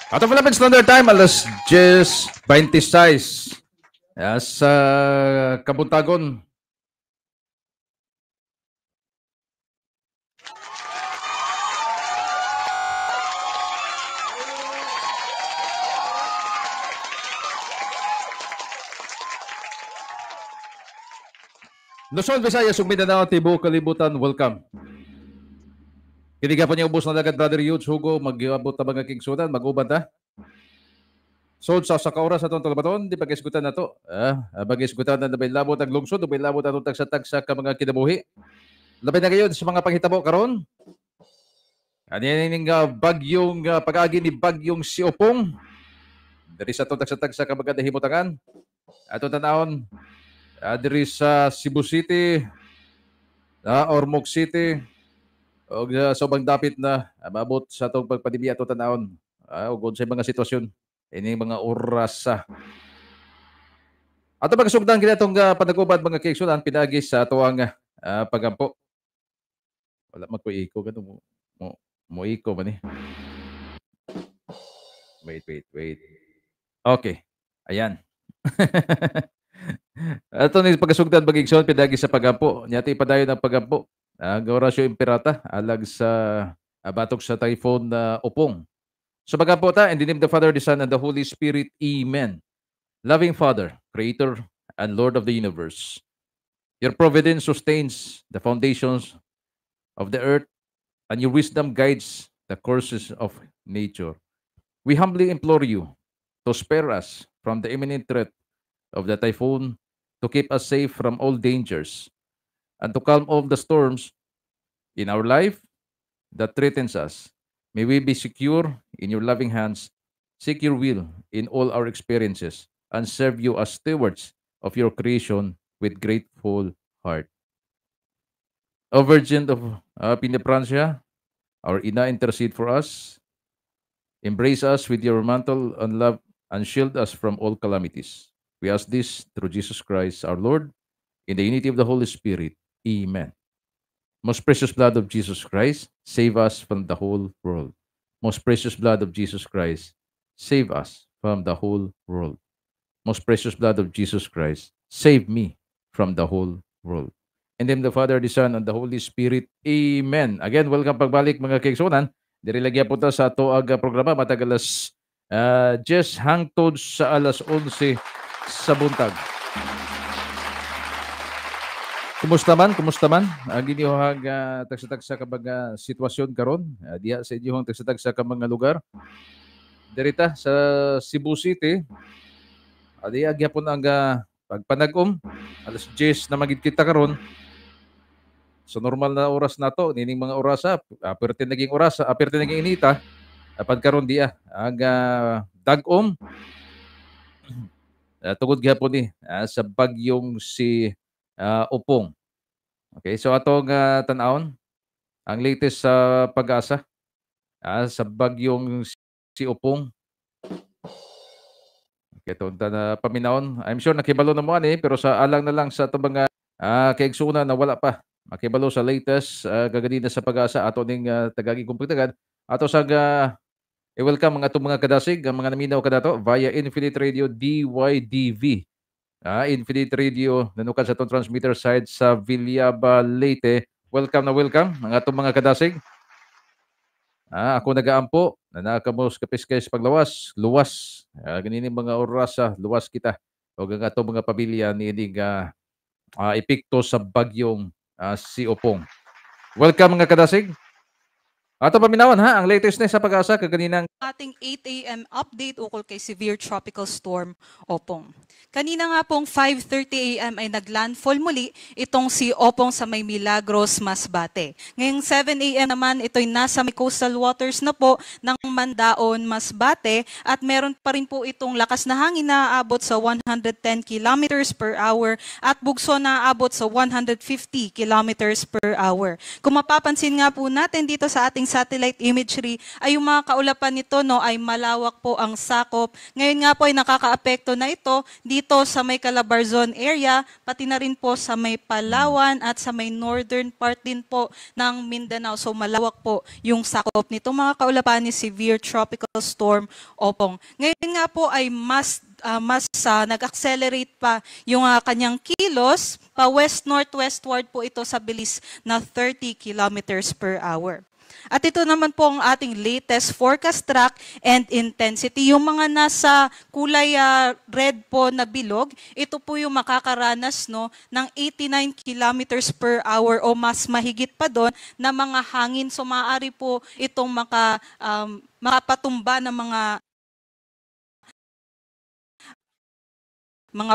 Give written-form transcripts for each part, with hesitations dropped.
Ato Philippine Standard Time, alas 10:26. Sa Kabuntagon. Luzon, Visayas, ug Mindanao, tibuok kalibutan, welcome. Kini pa niya ubos na lagad, Brother Yudes Hugo, mag-abot ta mga kigsunan, mag-uban ta. So sa ka oras atong tulabaton, di pag-isgutan na to. Pag-isgutan na nabay labot ang lungsod, nabay labot atong tagsa-tagsa ka mga kinabuhi. Labay na kayo sa mga panghitabo karon. Ani ning bagyong pag-agi ni bagyong si Opong. Diri sa atong tagsa-tagsa ka mga dahimutangan. Atong tanawon diri sa Cebu City, Ormoc City, og sa ubang dapit na maabot sa atong pagpadibya atong tanawon ug sa mga sitwasyon ini mga orasa. Ato pagsugdan kita atong panagubad mga kaigsunan pinaagi sa atoang pagampo. Wala man ko iko gano mo iko man ni. Wait, wait, wait. Okay. Ayan. Ato ni pagsugdan mga kaigsunan pinaagi sa pagampo. Nyati padayon ang pagampo. Ang Horacio Imperata alag sa batok sa typhoon na Opong. So magampo ta, in the name of the Father, the Son, and the Holy Spirit. Amen. Loving Father, Creator and Lord of the universe, your providence sustains the foundations of the earth, and your wisdom guides the courses of nature. We humbly implore you to spare us from the imminent threat of the typhoon, to keep us safe from all dangers, and to calm all the storms in our life that threatens us. May we be secure in your loving hands, seek your will in all our experiences, and serve you as stewards of your creation with grateful heart. O Virgin of Peñafrancia, our Ina, intercede for us. Embrace us with your mantle and love, and shield us from all calamities. We ask this through Jesus Christ, our Lord, in the unity of the Holy Spirit. Amen. Most precious blood of Jesus Christ, save us from the whole world. Most precious blood of Jesus Christ, save us from the whole world. Most precious blood of Jesus Christ, save me from the whole world. In the name of the Father, the Son, and the Holy Spirit. Amen. Again, welcome pagbalik mga kaigsunan. Diri lagi po ta sa atoag programa matag alas 10 hangtod sa alas 11 sa buntag. Kumusta man? Kumusta man? Ang inyong tagsa-tagsa ka mga sitwasyon karon diha sa inyong tagsa-tagsa ka mga lugar. Dirita sa Cebu City, diha gyapon ang pagpanag-om alas 10 na magid kita karon. So normal na oras nato nining mga orasa, aperte naging orasa, aperte naging inita. Apan karon diha ang dag-om tungod gyapon ni sa bagyong si Opong. Okay, so atong tan-awon ang latest sa Pag-asa sa bagyong si Opong. Okay, ito na paminawon. I'm sure nakibalo na mo ani, pero sa alang na lang sa atong mga kaigsunan na wala pa makibalo sa latest kaganina sa Pag-asa ato ning tagagi kumputagan. Ato sa i-welcome ang atong mga kadasig, ang mga naminaw kadato via Infinite Radio DYDV. Infinite Radio nanukan sa atong transmitter side sa Villaba, Leyte. Welcome na welcome ang atong mga kadasig. Ako nagaampo na nakamos kapis kay sa paglawas, luwas. Ganini mga orasa, luwas kita ug ang atong mga pamilya niining epekto sa bagyong si Opong. Welcome mga kadasig. Ato paminawan ha, ang latest na sa Pag-asa kaganinang ating 8 a.m. update ukol kay Severe Tropical Storm Opong. Kanina nga pong 5:30 a.m. ay naglandfall muli itong si Opong sa may Milagros, Masbate. Ngayong 7 a.m. naman ito'y nasa may coastal waters na po ng Mandaon, Masbate at meron pa rin po itong lakas na hangin na aabot sa 110 kilometers per hour at bugso na aabot sa 150 kilometers per hour. Kung mapapansin nga po natin dito sa ating satellite imagery ay yung mga kaulapan nito, no, ay malawak po ang sakop. Ngayon nga po ay nakakaapekto na ito dito sa may Calabarzon area, pati na rin po sa may Palawan at sa may northern part din po ng Mindanao. So malawak po yung sakop nito, mga kaulapan ni severe tropical storm Opong. Ngayon nga po ay mas nag-accelerate pa yung kanyang kilos, pa west northwestward po ito sa bilis na 30 kilometers per hour. At ito naman po ang ating latest forecast track and intensity. Yung mga nasa kulay red po na bilog, ito po yung makakaranas, no, ng 89 kilometers per hour o mas mahigit pa doon na mga hangin. So maaari po itong makapatumba ng mga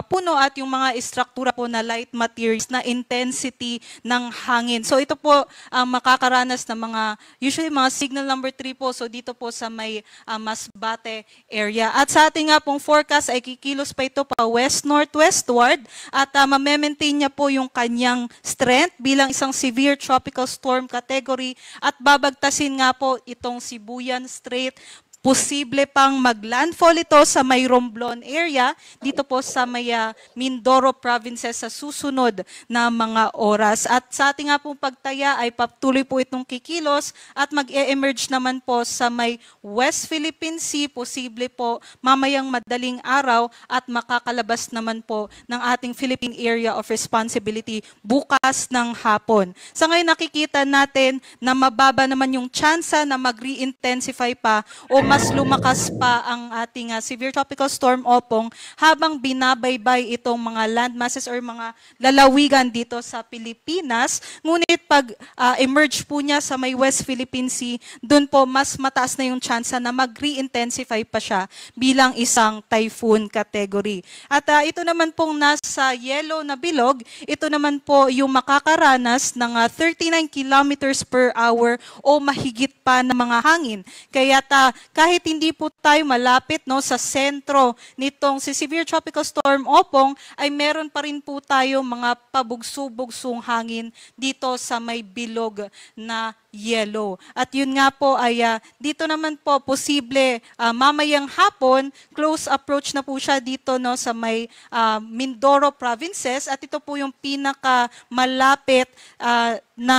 puno at yung mga istruktura po na light materials na intensity ng hangin. So ito po ang makakaranas ng mga usually mga signal number 3 po, so dito po sa may Masbate area. At sa ating nga pong forecast ay kikilos pa ito pa west northwestward at ma-maintain niya po yung kanyang strength bilang isang severe tropical storm category at babagtasin nga po itong Sibuyan Strait. Posible pang maglandfall ito sa may Romblon area, dito po sa may Mindoro provinces sa susunod na mga oras. At sa ating nga pong pagtaya ay patuloy po itong kikilos at mag-e-emerge naman po sa may West Philippine Sea, posible po mamayang madaling araw at makakalabas naman po ng ating Philippine Area of Responsibility bukas ng hapon. Sa ngayon, nakikita natin na mababa naman yung tsansa na mag-re-intensify pa o mas lumakas pa ang ating severe tropical storm Opong habang binabaybay itong mga land masses or mga lalawigan dito sa Pilipinas. Ngunit pag emerge po niya sa may West Philippine Sea, dun po mas mataas na yung tsansa na mag-re-intensify pa siya bilang isang typhoon category. At ito naman pong nasa yellow na bilog, ito naman po yung makakaranas ng 39 kilometers per hour o mahigit pa na mga hangin. Kaya kahit hindi po tayo malapit, no, sa sentro nitong si severe tropical storm Opong, ay meron pa rin po tayo mga pabugso-bugsong hangin dito sa may bilog na yellow. At yun nga po ay dito naman po posible mamayang hapon, close approach na po siya dito, no, sa may Mindoro provinces at ito po yung pinaka malapit na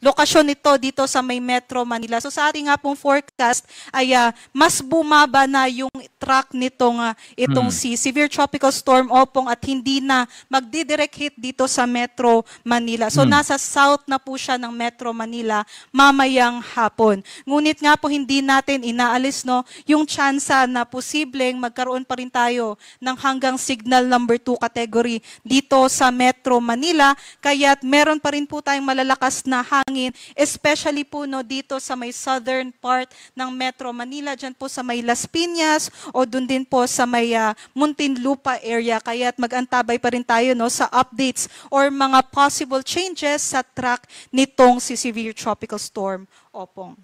lokasyon nito dito sa may Metro Manila. So sa ating nga pong forecast ay mas bumaba na yung track nitong itong si severe tropical storm Opong at hindi na magdi-direct hit dito sa Metro Manila. So nasa south na po siya ng Metro Manila mamayang hapon. Ngunit nga po hindi natin inaalis, no, yung tsansa na posibleng magkaroon pa rin tayo ng hanggang signal number 2 category dito sa Metro Manila, kaya't meron pa rin po tayong malalakas na hangin, especially po, no, dito sa may southern part ng Metro Manila, dyan po sa may Las Piñas o dun din po sa may Muntinlupa area, kaya't mag-antabay pa rin tayo, no, sa updates or mga possible changes sa track nitong si severe tropical storm Opong.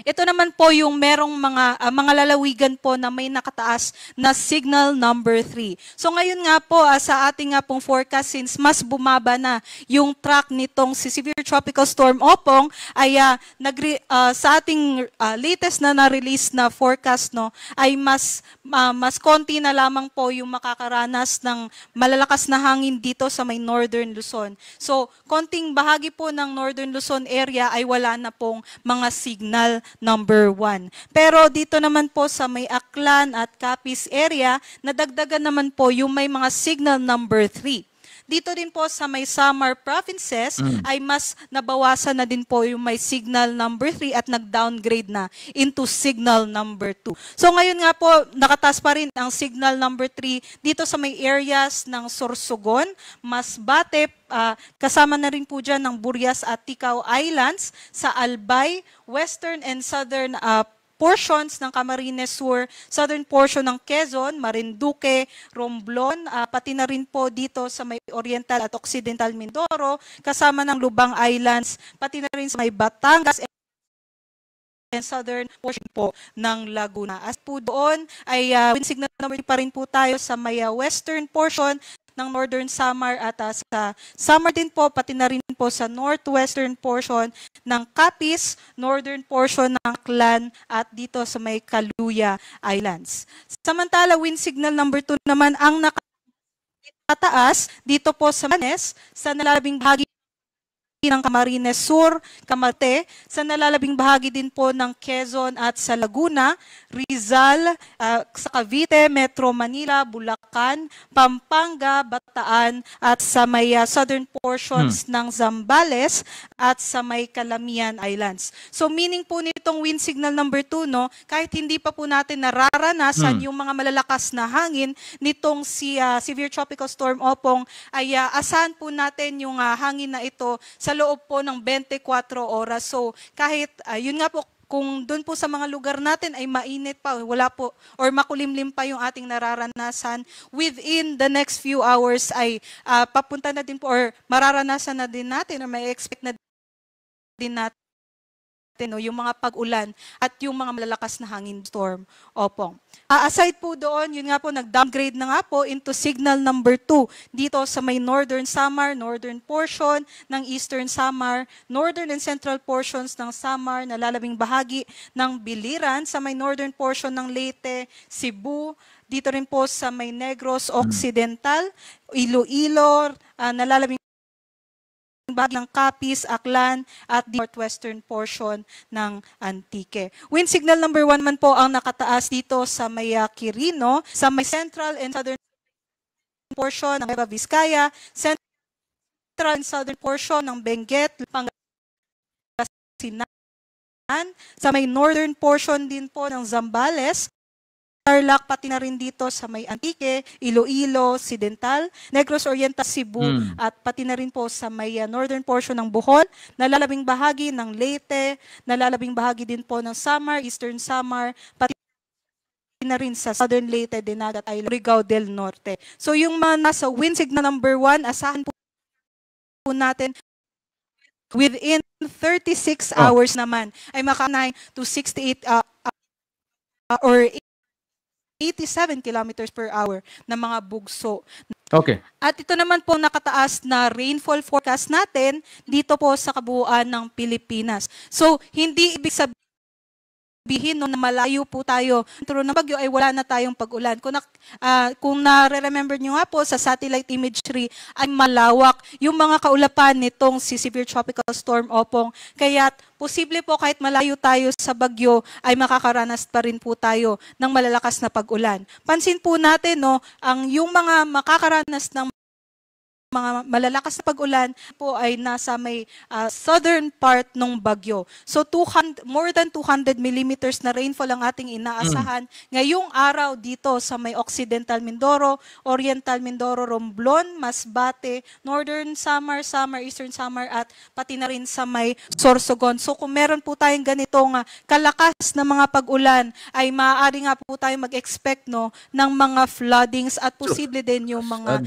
Ito naman po yung merong mga lalawigan po na may nakataas na signal number 3. So ngayon nga po sa ating nga pong forecast, since mas bumaba na yung track nitong si severe tropical storm Opong, ay sa ating latest na na-release na forecast, no, ay mas konti na lamang po yung makakaranas ng malalakas na hangin dito sa may Northern Luzon. So konting bahagi po ng Northern Luzon area ay wala na pong mga signal number 1. Pero dito naman po sa may Aklan at Capiz area, nadagdagan naman po yung may mga signal number 3. Dito din po sa may Samar provinces ay mas nabawasan na din po yung may signal number 3 at nag-downgrade na into signal number 2. So ngayon nga po, nakataas pa rin ang signal number 3 dito sa may areas ng Sorsogon, Masbate, kasama na rin po dyan ng Burias at Ticao Islands, sa Albay, western and southern portions ng Camarines Sur, southern portion ng Quezon, Marinduque, Romblon, pati na rin po dito sa may Oriental at Occidental Mindoro, kasama ng Lubang Islands, pati na rin sa may Batangas and southern portion po ng Laguna. As po doon ay wind signal number 3 pa rin po tayo sa may western portion ng Northern Samar at sa Samar din po, pati na rin po sa northwestern portion ng Capiz, northern portion ng Aklan at dito sa may Kaluya Islands. Samantala, wind signal number 2 naman ang nakataas dito po sa Manes, sa nalalabing bahagi ng Camarines Sur, Camate, sa nalalabing bahagi din po ng Quezon at sa Laguna, Rizal, sa Cavite, Metro Manila, Bulacan, Pampanga, Bataan at sa may southern portions ng Zambales at sa may Calamian Islands. So meaning po nitong wind signal number 2, no, kahit hindi pa po natin nararanasan yung mga malalakas na hangin nitong si severe tropical storm Opong ay asahan po natin yung hangin na ito sa loob po ng 24 oras. So kahit yun nga po, kung doon po sa mga lugar natin ay mainit pa, wala po, or makulimlim pa yung ating nararanasan, within the next few hours ay papunta na din po or mararanasan na din natin or may expect na din natin, no, yung mga pag-ulan at yung mga malalakas na hangin storm Opong. Aside po doon, yun nga po, nag-downgrade na nga po into signal number 2 dito sa may northern Samar, northern portion ng eastern Samar, northern and central portions ng Samar, nalalabing bahagi ng Biliran, sa may northern portion ng Leyte, Cebu, dito rin po sa may Negros Occidental, Iloilo, nalalabing bahagi ng Capiz, Aklan, at the northwestern portion ng Antique. Wind signal number 1 man po ang nakataas dito sa may Quirino, sa may central and southern portion ng Nueva Vizcaya, central and southern portion ng Benguet, Pangasinan, sa may northern portion din po ng Zambales, Tarlac, pati na rin dito sa may Antique, Iloilo, Occidental, Negros Oriental, Cebu, at pati na rin po sa may northern portion ng Bohol, nalalabing bahagi ng Leyte, nalalabing bahagi din po ng Samar, Eastern Samar, pati na rin sa Southern Leyte, Dinagat Island, Surigao del Norte. So yung mga nasa wind signal number 1, asahan po natin within 36 hours naman ay maka 9 to 68 or 87 kilometers per hour na mga bugso. At ito naman po nakataas na rainfall forecast natin dito po sa kabuuan ng Pilipinas. So, hindi ibig sabihin, no, na malayo po tayo pero ng bagyo ay wala na tayong pag-ulan. Kung nare-remember nyo nga po sa satellite imagery ay malawak yung mga kaulapan nitong si severe tropical storm Opong. Kaya posible po kahit malayo tayo sa bagyo ay makakaranas pa rin po tayo ng malalakas na pag-ulan. Pansin po natin, no, ang yung mga makakaranas ng mga malalakas na pag-ulan po ay nasa may southern part ng bagyo. So 200, more than 200 millimeters na rainfall ang ating inaasahan ngayong araw dito sa may Occidental Mindoro, Oriental Mindoro, Romblon, Masbate, Northern Samar, Samar, Eastern Samar at pati na rin sa may Sorsogon. So kung meron po tayong ganitong kalakas na mga pag-ulan ay maaari nga po tayo mag-expect, no, ng mga floodings at posible din yung mga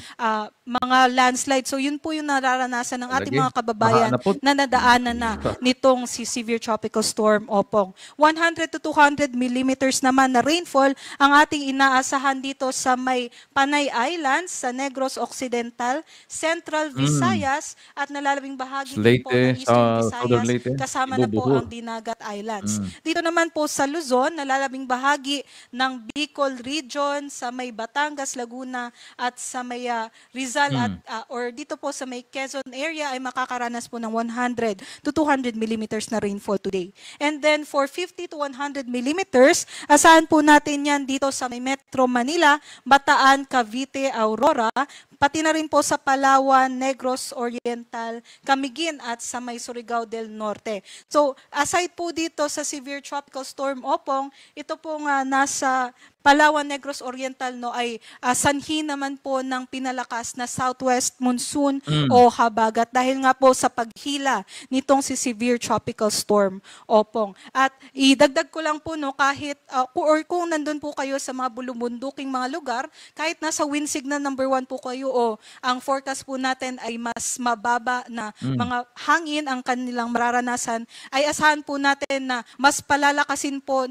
landslide. So yun po yung nararanasan ng ating mga kababayan Baka na po. Na nadaanan na nitong si severe tropical storm Opong. 100 to 200 millimeters naman na rainfall ang ating inaasahan dito sa may Panay Islands, sa Negros Occidental, Central Visayas at nalalabing bahagi din po Leyte, ng Eastern sa Southern Visayas Leyte, kasama Cebu, na po Bohol. Ang Dinagat Islands. Dito naman po sa Luzon, nalalabing bahagi ng Bicol Region, sa may Batangas, Laguna at sa may Rizal at or dito po sa may Quezon area ay makakaranas po ng 100 to 200 millimeters na rainfall today. And then for 50 to 100 millimeters, asahan po natin yan dito sa may Metro Manila, Bataan, Cavite, Aurora, pati na rin po sa Palawan, Negros Oriental, Camiguin at sa may Surigao del Norte. So aside po dito sa severe tropical storm Opong, ito po nga nasa Palawan, Negros Oriental, no, ay sanhi naman po ng pinalakas na southwest monsoon o habagat dahil nga po sa paghila nitong si severe tropical storm Opong. At idagdag ko lang po, no, kahit or kung nandun po kayo sa mga bulubunduking mga lugar, kahit nasa wind signal number 1 po kayo o ang forecast po natin ay mas mababa na mga hangin ang kanilang mararanasan, ay asahan po natin na mas palalakasin po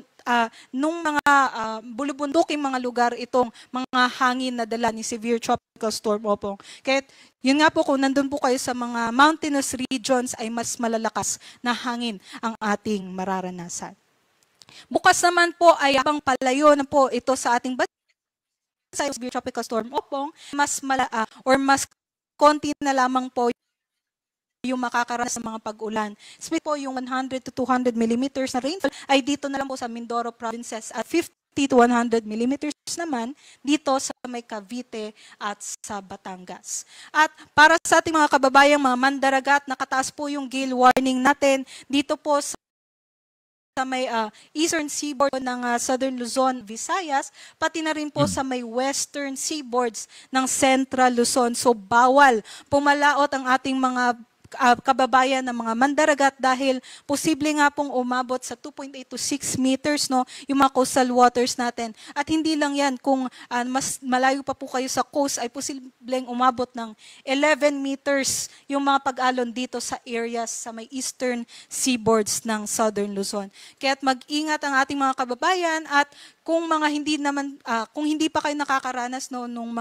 nung mga bulubunduking mga lugar itong mga hangin na dala ni severe tropical storm Opong. Kaya Yun nga po, kung nandun po kayo sa mga mountainous regions ay mas malalakas na hangin ang ating mararanasan. Bukas naman po ay habang palayo na po ito sa ating bansa, severe tropical storm Opong, mas or mas konti na lamang po yung makakaranas ng mga pag-ulan. Especially po yung 100 to 200 millimeters na rainfall ay dito na lang po sa Mindoro provinces at 50 to 100 millimeters naman dito sa may Cavite at sa Batangas. At para sa ating mga kababayang mga mandaragat, nakataas po yung gale warning natin dito po sa may eastern seaboard ng Southern Luzon, Visayas, pati na rin po sa may western seaboards ng Central Luzon. So bawal pumalaot ang ating mga kababayan ng mga mandaragat dahil posible nga pong umabot sa 2.8 to 6 meters, no, yung mga coastal waters natin. At hindi lang yan, kung mas malayo pa po kayo sa coast ay posibleng umabot ng 11 meters yung mga pag-alon dito sa areas sa may eastern seaboards ng Southern Luzon. Kaya't mag-ingat ang ating mga kababayan at kung mga hindi naman kung hindi pa kayo nakakaranas, no, nung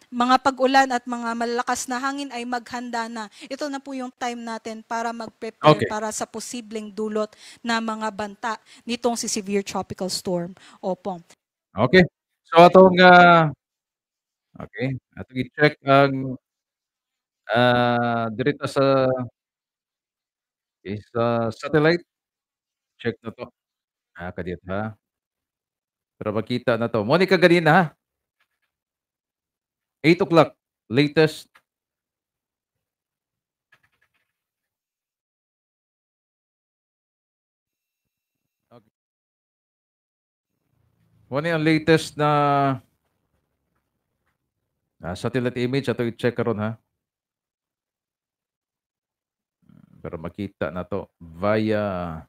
mga pag-ulan at mga malalakas na hangin ay maghanda na. Ito na po yung time natin para mag-prepare para sa posibleng dulot na mga banta nitong si severe tropical storm Opong. Okay. So atong okay, atong i-check ang direta sa okay, sa satellite. Check na to. Kadiyot ha. Pero makita na to. Mo ni kaganina ha. 8 o'clock latest. Okay. Mo ni ang latest na satellite image ato i-check karon ha. Pero makita na to via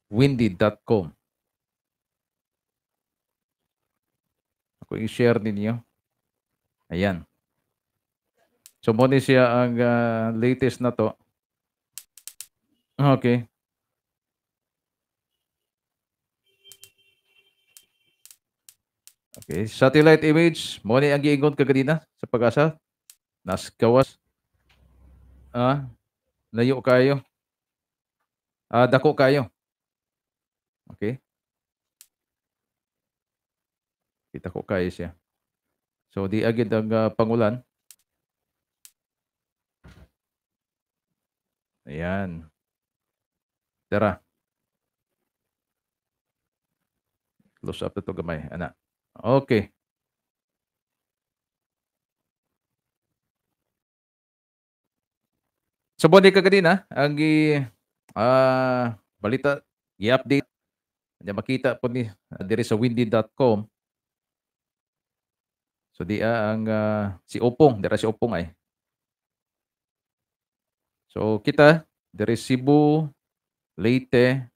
windy.com. Ako i-share ninyo. Ayan. So, mo ni siya ang latest na to. Okay. Okay. Satellite image. Mo ni ang giingon kaganina sa Pag-asa. Nas gawas. Layo kayo. Dako kayo. Okay. Kita ko kayo siya. So, di agad ang pangulan. Ayan. Tara. Close up na to gamay. Ana. Okay. So, buwan ka kanina, ang balita, i-update. Makita po ni diri sa windy.com. So di ang si Opong, dira si Opong ay. So kita diri Cebu, Leyte,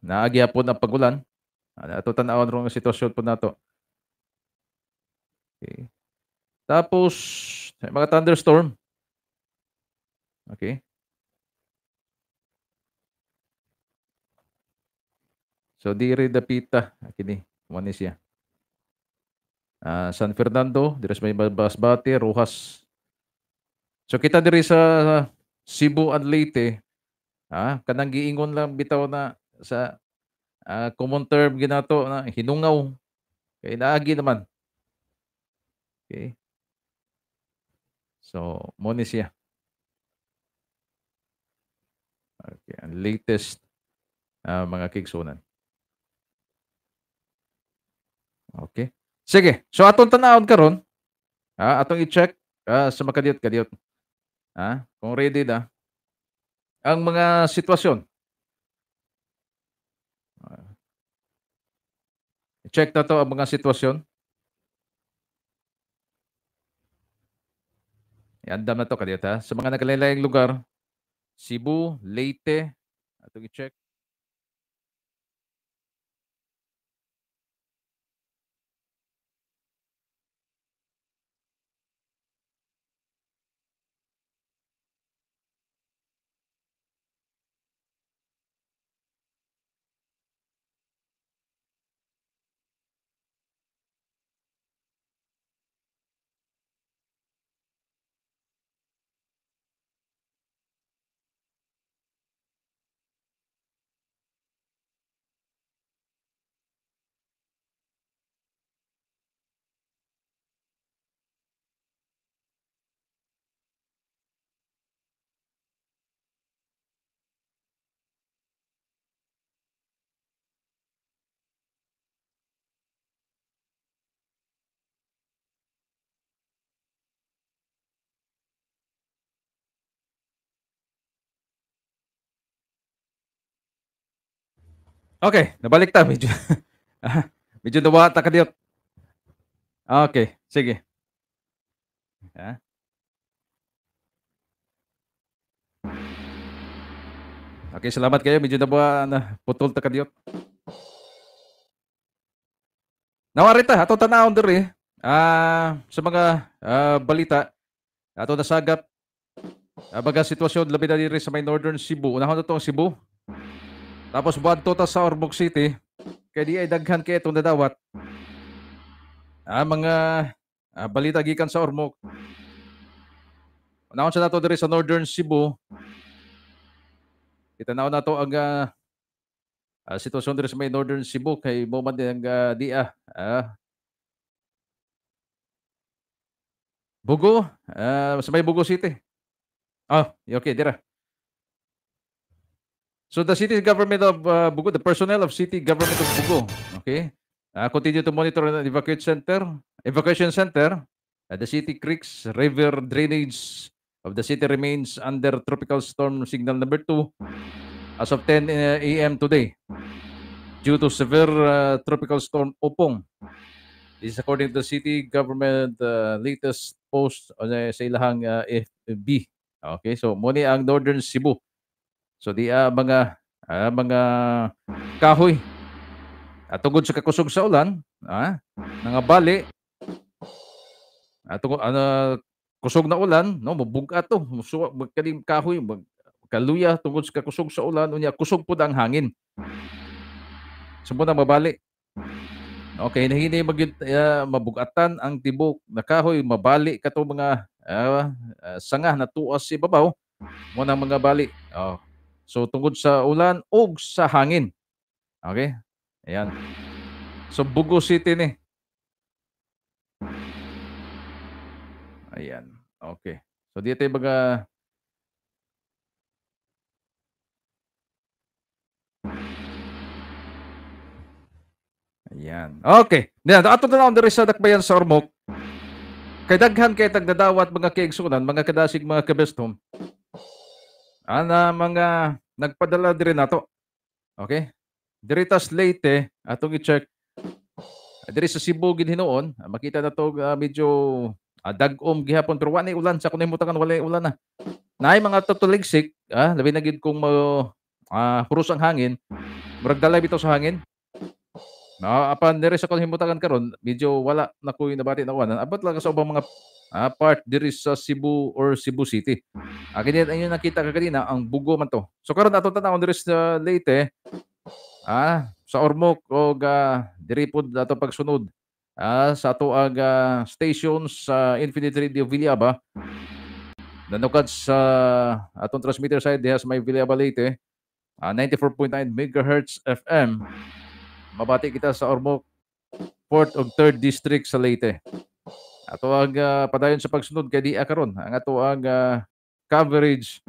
naagi hapon ang pagulan. Ato tan-awon ron ang sitwasyon po nato. Okay. Tapos mga thunderstorm. Okay. So diri dapita kini mo ni siya. San Fernando, diri sa may Masbate, Rojas. So kita diri sa Cebu and Leyte, kanang giingon lang bitaw na sa common term ginato na hinungaw. Kay naagi naman. Okay. So mo ni siya. Okay, ang latest mga kigsunan. Okay. Sige. So atong tan-awon karon, atong i-check sa makadiyot-kadiyot. Kung ready na ang mga sitwasyon. I-check na to ang mga sitwasyon. Iandam na to kadiyot ha. Sa mga nagkalain-laing lugar, Cebu, Leyte, atong i-check. Okay, nabalik ta medyo. Medyo nawa ta kadiyot. Okay, sige. Ha? Okay, salamat kayo. Medyo nabuha na putol ta kadiyot. Nawarita, ato tanawon diri sa mga balita ato nasagap baga sitwasyon labi na diri sa may Northern Cebu. Unahon na to ang Cebu. Tapos buadto ta sa Ormoc City kay di ay daghan kay itong nadawat. Mga balita gikan sa Ormoc. Unahon sa nato diri sa Northern Cebu. Kitanaw nato ang sitwasyon diri sa may Northern Cebu kay mo man din ang dia. Bugo, sa may Bugo City. Okay, dira. So the city government of Bugo, the personnel of city government of Bugo, okay, continue to monitor the evacuation center. The city creeks, river drainage of the city remains under tropical storm signal number 2 as of 10 a.m. today due to severe tropical storm Opong. This is according to the city government latest post sa ilahang FB. Okay, so muni ang Northern Cebu. So di mga kahoy at tungod sa kakusog sa ulan, nangabali tungod kusog na ulan, no, mabugat to, magkaling kahoy, kaluya tungod sa kakusog sa ulan, unya kusog pud ang hangin. So muna mabali. Okay, hini mabugatan ang tibok na kahoy, mabali kato mga sanga na tuas si babaw, muna mga bali. Oh. So tungod sa ulan og sa hangin. Okay? Ayan. So Bugo City ni. Ayan. Okay. So dito yung mga ayan. Okay. Yan, ato na lang diri sa Dakbayan sa Ormoc. Kay daghan kay tagdadawat mga kaigsunan, mga kadasig, mga kabestom. Ana mga nagpadala diri nato. Okay? Diri tas Leyte atong i-check. Diri sa Cebu gid hinuon, makita na to medyo dag-om gihapon pero wa nay ulan sa kunay mutangan, wala ulan na. Naay mga tutuligsik, labi na gid kung huros ang hangin, murag dalay bitaw sa hangin. No, apan diri sa kunay mutangan karon, medyo wala na koy nabati na ulan. Abot lang sa ubang mga part diri sa Cebu or Cebu City. Kini inyo nakita kaganina ang Bugo man to. So karon ato tan-awon diri sa Leyte, sa Ormoc og diri pod ato pagsunod sa ato ang station sa Infinite Radio Villaba. Nanukad sa atong transmitter side diha sa may Villaba Leyte, 94.9 MHz FM. Mabati kita sa Ormoc 4th ug 3rd District sa Leyte. Ato ang padayon sa pagsunod kay di karon ang ato ang coverage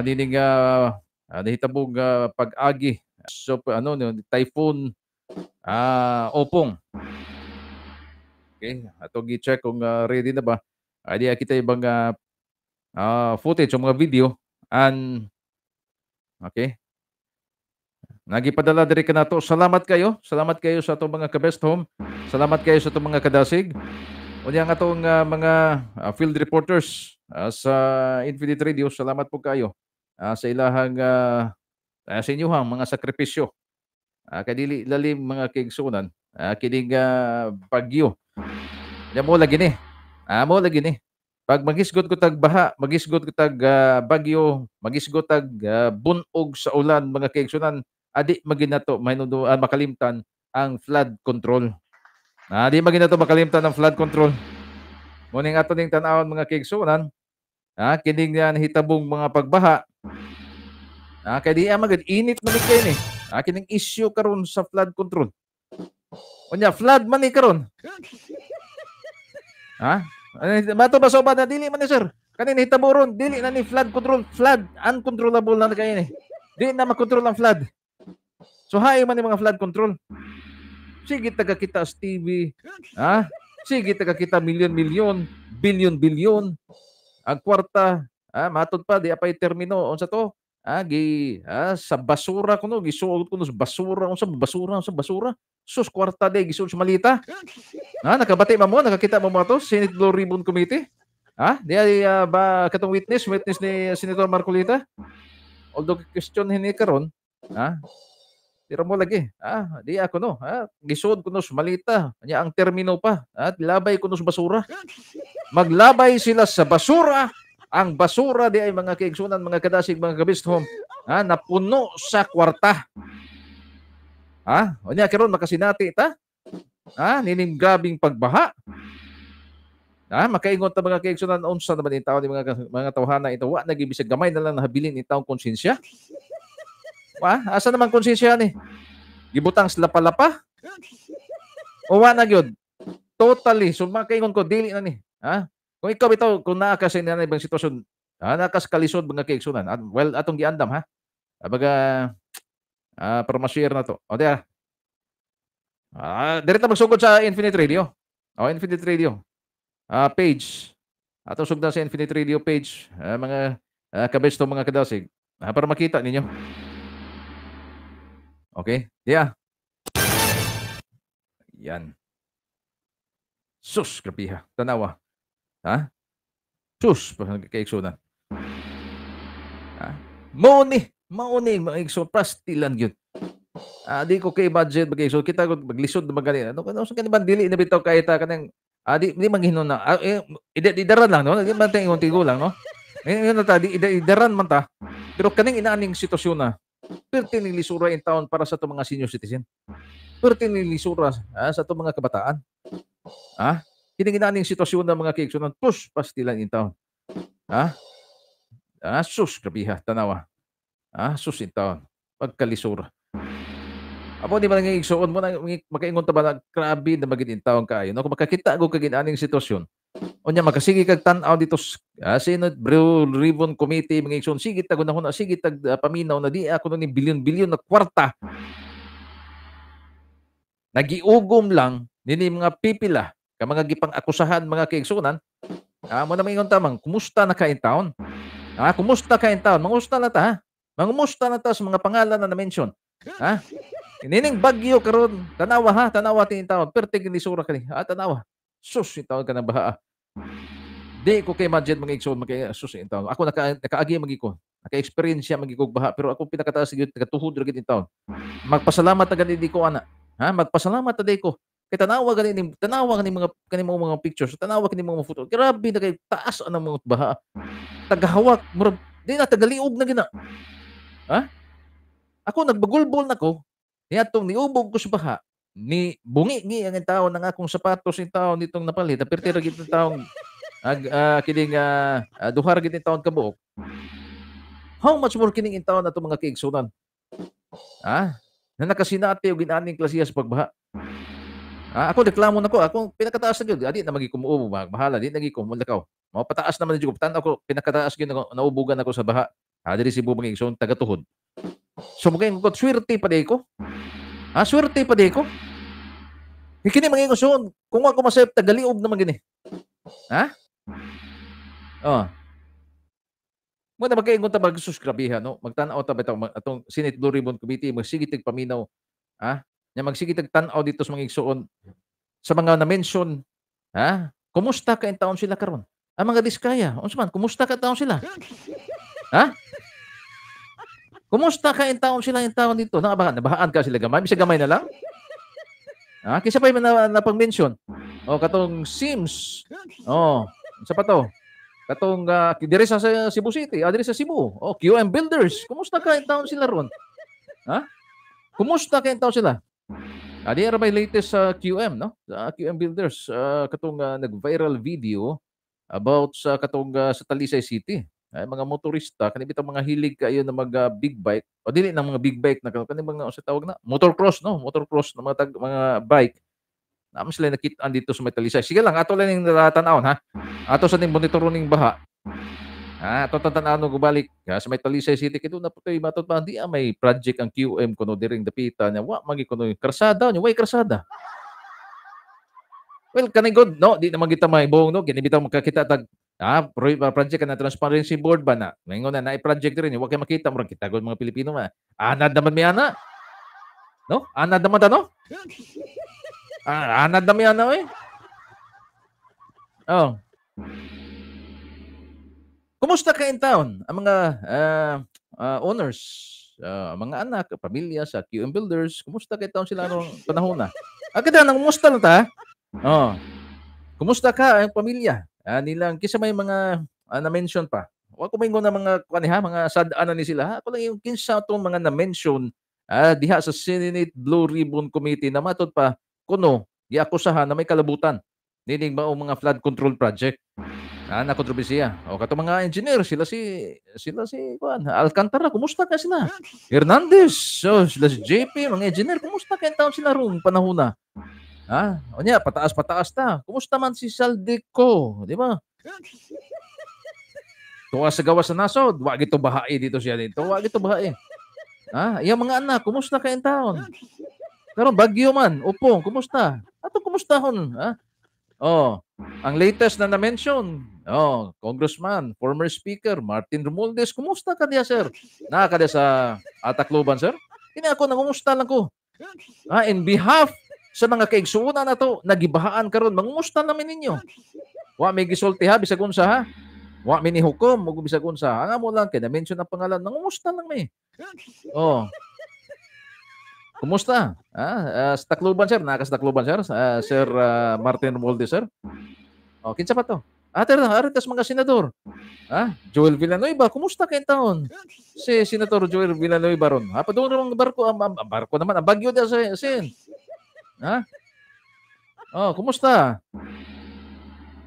nining nahitabong pag-agi so ano typhoon Opong. Okay, ato gi-check kung ready na ba. Di kita ibang footage o mga video and okay. Nagipadala diri kanato. Salamat kayo. Salamat kayo sa atong mga ka-best home. Salamat kayo sa atong mga kadasig. Unya ang atong mga field reporters sa Infinite Radio, salamat po kayo sa ilahang sa inyuhang mga sakripisyo. Kay dili lalim mga kaigsuonan kining bagyo. Nya mo lagi ni. Mo lagi ni. Pag magisgot ko tag baha, magisgot ko tag bagyo, magisgot tag bunog sa ulan mga kaigsuonan, adi maginato makalimtan ang flood control. Adi maginato makalimtan ang flood control. Muning ato ning tan-awon mga kaigsuonan, kining nahitabong mga pagbaha. Kay di magid init man kay ni. Kining issue karon sa flood control. Unya flood man ni karon. Ha? Bato ba sa uban na dili man ni sir. Kani nahitabo ron dili na ni flood control, flood uncontrollable na kay ni. Di na makontrol ang flood. So hay man ni mga flood control. Sige taga kita sa TV, ha? Sige taga kita milyon-milyon, bilyon-bilyon. Ang kwarta, matod pa di apay termino unsa to? Gi sa basura kuno, gisuot kuno sa basura, unsa basura, unsa basura. Sus, kwarta day gisuot sa malita. Ha, nakabati ba mo, nakakita ba mo ato Senate Blue Ribbon Committee? Ha? Di ay ba katong witness ni Senator Marcolita? Although question hini karon, ha? Pero mo lagi, di ako no, ha? Gisuod kuno sa malita. Nya ang termino pa, ha? Labay kuno sa basura. Maglabay sila sa basura. Ang basura di ay mga kaigsunan, mga kadasig, mga kabisthom, ha? Napuno sa kwarta. Ha? Unya karon makasinati ta? Ha? Nining grabing pagbaha. Ha? Makaingon ta mga kaigsunan, unsa naman in taon ni mga tawhana ito, wa na gibisag gamay na lang nahabilin in taong konsensya. Wa, asa naman konsensya ni? Gibutang sa lapa-lapa? O wa na gyud? Totally. So makaingon ko dili na ni. Ha? Kung ikaw bitaw, kung naa ka sa ibang sitwasyon, naa ka sa kalisod mga kaigsunan, well, atong giandam ha. Abaga para ma-share na to. O diya. Direta magsugod sa Infinite Radio. O, Infinite Radio page. Atong sugdan sa Infinite Radio page, mga kabesto, mga kadasig, para makita ninyo. Okay? Diya. Yan. Sus, grabiha. Tanawa. Ha? Sus, kaigsunan. Ha? Mauni, mga igsoon, pastilan yun. Di ko kay budget mga igsoon, kita ko maglisod na magani. Ano sa kaniban dili na bitaw kay ta kanang di maghinon na. Idaran lang no, di man tayo ingon tigulang no. Ngayon na ta, di idaran man ta. Pero kaning inaaning sitwasyon na, perti ning lisura in town para sa ato mga senior citizen. Perti ning lisura sa ato mga kabataan. Ha? Kining inaaning sitwasyon na mga kaigsunan, push pastilan in town. Ha? Sus, grabiha, tanawa. Sus in town. Pagkalisura. Apo di ba nang igsuon mo na makaingon ta ba na grabe na magid in town kaayo. No, kung makakita ko kag inaning sitwasyon, unya makasige kag tan-aw dito Senate Blue Ribbon Committee mga igsuon, sige tag una, sige tag paminaw na di ako ni bilyon-bilyon na kwarta. Nagiugom lang nini mga pipila ka mga gipang-akusahan mga kaigsunan. Mo na maingon tamang kumusta na ka in town? Kumusta ka in town? Mangusta na ta, ha? Mangumusta na ta sa mga pangalan na na-mention. Ha? Nining bagyo karon, tanawa ha, tanawa tin taon. Perti ginisura kani. Tanawa. Sus, in taon ka ng baha. Di ko kay imagine mga igsoon, mga sus in taon. Ako nakaagi magi ko. Naka-experience siya magi kog baha, pero ako pinakataas gyud katuhod ra gyud in taon. Magpasalamat na gani di ko ana. Ha? Magpasalamat na di ko. Kay tanawa gani ni, tanawa gani mga kani mga pictures, tanawa kani mga photo. Grabe na kay taas ang mga baha. Tagahawak, murag di na tagaliog na gina. Ha? Ako nagbagulbol nako. Niadtong niubog ko sa baha, ni bungi-ngi ang taon ng akong sapatos in taon nitong napalit. Aperte ra gid taong kining duha ra gid taon kabuok. How much more kining in taon ato mga kaigsunan? Ha? Na nakasinati og inaning klasiya sa pagbaha. Ako reklamo nako, ako pinakataas na gyud. Adi na magi kumuobo, bahala di nagi kumulakaw. Mao pataas naman jud ko. Tan ako pinakataas gyud naubugan ako sa baha. Diri Cebu mga igsoon tagatuhod. So mga ko swerte pa di ko. Swerte pa di ko. Kini mga igsoon, kung ako masayop tagaliog naman gini. Ha? Oh. Mo na magkaingon ta magsuskrabihan no, magtan-aw ta bitaw atong Senate Blue Ribbon Committee magsige tag paminaw. Ha? Nya magsige tag tan-aw dito sa mga igsoon sa mga na-mention, ha? Kumusta ka in taon sila karon? Ang mga Diskaya, unsa man, kumusta ka taon sila? Ha? Kumusta ka in taon sila in taon dito? Nakabahan, nabahaan ka sila gamay, bisag gamay na lang. Ha? Kinsa pa yung napang-mention? O katong Sims. O, unsa pa to? Katong diri sa Cebu City, diri sa Cebu. O QM Builders. Kumusta ka in taon sila ron? Ha? Kumusta ka in taon sila? Di ra may latest sa QM, no? Sa QM Builders, katong nag-viral video about sa katong sa Talisay City. Ay, mga motorista, kani bitang mga hilig kayo na mag big bike, o dili na mga big bike na kani mga sa tawag na motocross, no? Motocross na mga mga bike. Naman sila nakit-an dito sa may Talisay. Sige lang, ato lang ning tan-awon ha. Ato sa ning monitor ning baha. Ato tan-awon og balik sa may Talisay City kay na putoy matot pa di may project ang QM kuno diring dapita nya wa magi kuno karsada nya way karsada. Well, kani good no, di naman kita maibong no, gini bitaw makakita tag Ah, project ka na Transparency Board ba na? Maingon na na project rin, wa kay makita murag kita gud mga Pilipino ma. Anad naman mi ana. No? Anad naman ta, no? Ah, anad na mi ana oy. Oh. Kumusta ka in town? Ang mga owners, mga anak, pamilya sa QM Builders, kumusta kay taon sila anong panahon na? Ah, kada nang kumusta na ta? Oh. Kumusta ka ang pamilya? Nilang kinsa may mga na-mention pa. Wa ko maingon na mga kuan ha, mga sad-an na ni sila. Ha? Ako lang yung kinsa tong mga na-mention diha sa Senate Blue Ribbon Committee na matud pa kuno giakusahan na may kalabutan nining mao mga flood control project. Na kontrobersiya. O kato mga engineer, sila si kuan Alcantara, kumusta ka sila? Hernandez, so sila si JP, mga engineer, kumusta kay taon sila rong panahon na? Ha? O niya, pataas-pataas ta. Kumusta man si Saldico, di ba? Tuwa sa gawas sa nasod, wa gito bahae dito siya dito. Wa gito bahae. Ha? Iyang mga anak, kumusta kay taon? Karon bagyo man, upo, kumusta? Ato kumustahon, ha? Oh, ang latest na na-mention, oh, Congressman, former Speaker Martin Romualdez, kumusta ka diya, sir? Naa ka diya sa Tacloban, sir? Kini ako nangumusta lang ko. Ah, in behalf sa mga kaigsuonan nato, nagibahaan karon, mangumusta namin ninyo. Wa may gisulti ha, bisag unsa ha. Wa mi ni hukom ug bisag unsa. Ang amo lang kay na-mention ang pangalan, nangumusta lang mi. Oh. Kumusta? Sa Tacloban, sir. Naa ka sa Tacloban, sir. Sir Martin Romualdez, sir. Oh, kinsa pa to? Aritas mga senador. Joel Villanueva, kumusta kay taon? Si Senator Joel Villanueva ron. Ha, padung ang barko, ang barko naman, ang bagyo diya sa sin. Ha? Oh, kumusta?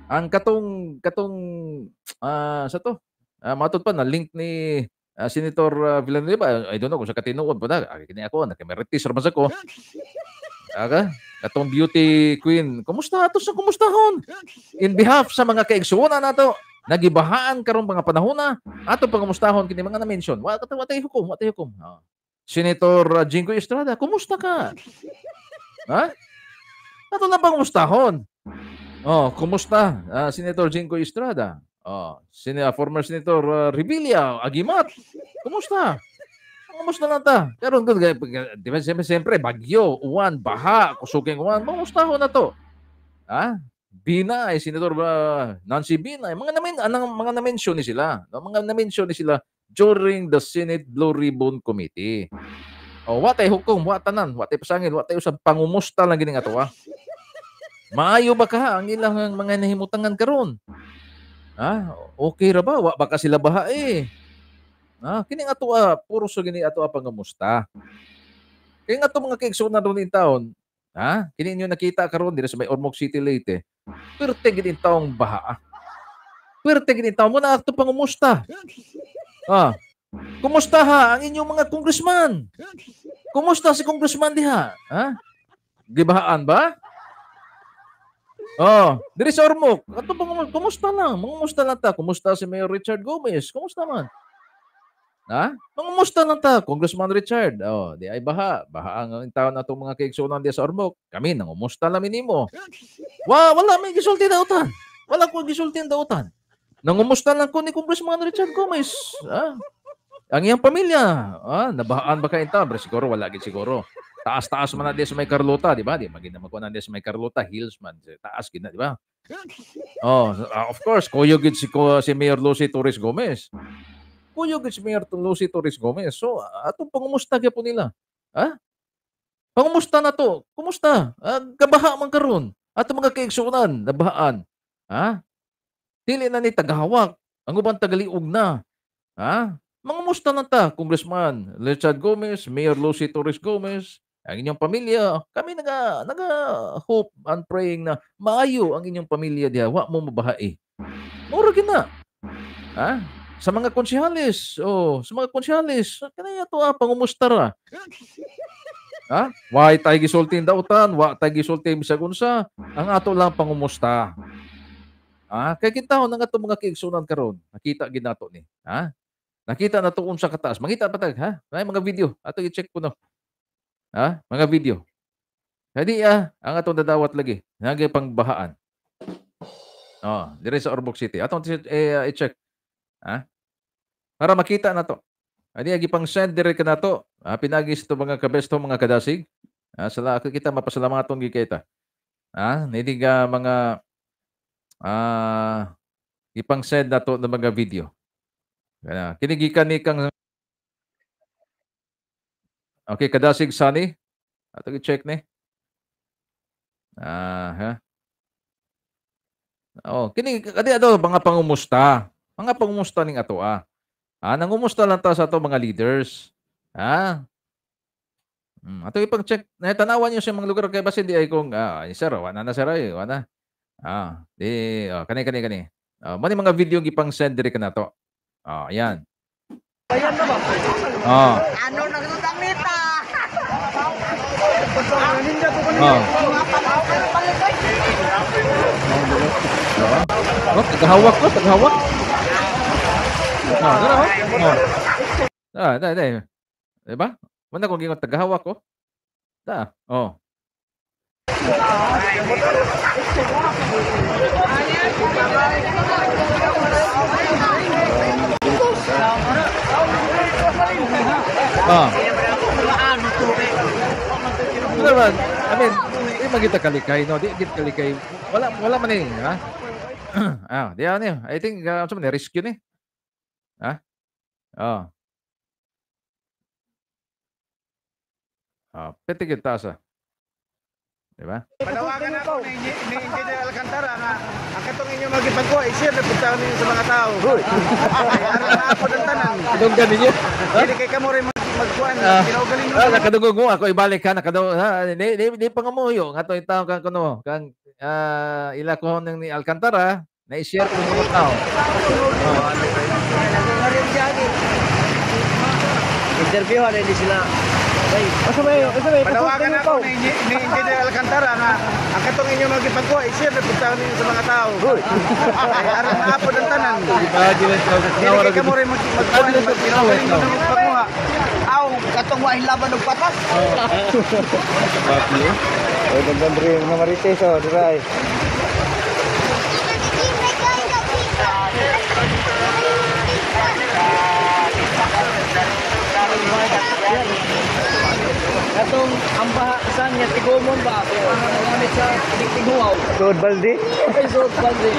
Ang katong sa to. Matud pa na link ni Senator Villanueva, I don't know kung sa katinuod pa na. Kini ako, nakameritis ra man sa ko. Aga, katong beauty queen. Kumusta ato sa kumustahon? In behalf sa mga kaigsuonan nato, nagibahaan karong mga panahon na ato pangamustahon kini mga na-mention. Wa tay hukom, wa tay hukom. Senator Jinggoy Estrada, kumusta ka? Ha? Ato na pangumustahon. Oh, kumusta Senator Jinggoy Estrada? Oh, former Senator Revilla Agimat, kumusta? Kumusta na ta? Karon di ba siyempre bagyo, uwan, baha, kusuging uwan, kumusta ho na to? Ha? Binay, Senator Nancy Binay, mga na-mention ni sila. No? Mga na-mention ni sila during the Senate Blue Ribbon Committee. Oh, wa tay hukom, wa tanan, wa tay pasangil, wa tay usab pangumusta lang gini nga to, ha? Maayo ba ka ang ilang mga nahimutangan karon? Ah, okay ra ba? Wa ba ka sila baha eh? Ah, kini nga ato puro so gini ato pangamusta. Kaya nga ato mga kaigsuonan ron in taon, ha? Kini inyo nakita karon diri sa may Ormoc City Leyte. Perte gid in taong baha. Perte gid in taon mo na ato pangumusta. Ah, kumusta ha ang inyong mga congressman? Kumusta si congressman diha? Ha? Gibahaan ba? Oh, diri sa Ormoc, ato kumusta lang? Mangumusta lang ta. Kumusta si Mayor Richard Gomez? Kumusta man? Ha? Mangumusta lang ta, Congressman Richard. Oh, di ay baha. Baha ang taon atong mga kaigsuonan diha sa Ormoc. Kami nangumusta lang nimo. Wa wala may gisulti dautan. Wala ko gisulti dautan. Nangumusta lang ko ni Congressman Richard Gomez. Ha? Ang iyang pamilya, ah, nabahaan ba kay taon? Pero siguro wala gid siguro. Taas-taas man na di sa may Carlota, di ba? Di magin naman ko na di sa may Carlota, hills man. Taas gid na, di ba? Oh, of course, kuyo gid si Mayor Lucy Torres Gomez. Kuyo gid si Mayor Lucy Torres Gomez. So, atong pangumusta gyud po nila. Ha? Pangumusta na to. Kumusta? Kabaha man karon. Ato mga kaigsuonan, nabahaan. Ha? Dili na ni tagahawak. Ang uban tagaliog na. Ha? Mangumusta na ta, Congressman Richard Gomez, Mayor Lucy Torres Gomez, ang inyong pamilya. Kami naga hope and praying na maayo ang inyong pamilya diha, wa mo mabahae. Mura gid na. Ha? Sa mga konsehales, oh, sa mga konsehales, kanaya to pangumusta ra. Ha? Wa tay gisulti dautan, wa tay gisulti bisag unsa, ang ato lang pangumusta. Ha? Kay kita nang ato mga kaigsuonan karon, nakita gid nato ni. Ha? Nakita na to unsa kataas. Mangita pa tag, ha? May mga video. Ato i-check ko no. Ha? Mga video. Kadi ang atong dadawat lagi. Nagay pangbahaan. Oh, dire sa Ormoc City. Atong i-check. Ha? Para makita na to. Ani gipang send dire kanato. Pinagi sa mga kabesto, mga kadasig. Sala kita mapasalamaton gid kay ta. Nini nga mga gipang send nato ng mga video. Kana kini gikan ni kang okay, Kadasig Sunny. Ato i-check ni. Ha. Oh, kini kadi ato mga pangumusta. Mga pangumusta ning ato ah. Nangumusta lang ta sa ato mga leaders. Ato ipang-check. Tanawan niyo sa mga lugar kay basin di ay kung sir, wala na sir ay, wala. Di kani kani kani. Mo ni mga video gipang send diri kanato. Ayan. Ano nagtutang nita? Oh, tagahawak ko, tagahawak. Dai, dai. Diba? Wala kong gingon tagahawak ko. Da. Oh. I mean, di magita kalikay, no? Di gid kalikay. Wala wala man eh, ha? Di ano. I think unsa man rescue ni. Ha? Oh. Pwede kita sa. Diba? Panawagan ako ni Engineer Alcantara nga ang katong inyo magipagkuha, i-share na puntahan ninyo sa mga tao. Hoy. Aron na ako ng tanan. Dunggan ninyo. Dili kay kamo rin magkuan, kinaugaling mo. Nakadungog mo ako ibalik ka nakadungog. Ni pangamuyo nga to tawo kang kuno kang ila ko ni Alcantara na i-share ko sa mga tao. Interviewhan hindi sila. Panawagan ako ni Engineer Alcantara nga ang katong inyo magipagkuha, i-share na puntahan ninyo sa mga tao. Hoy. Aron na ako ng tanan. Dili kay kamo rin magkuan, kinaugaling mo na magpagkuha. Aw, katong wa laban og patas. Oy, daghan diri mga marites oh, diri. Katong ang baha saan nga tigumon ba ako ang sa tiguaw. Sod balde. Ay sod balde.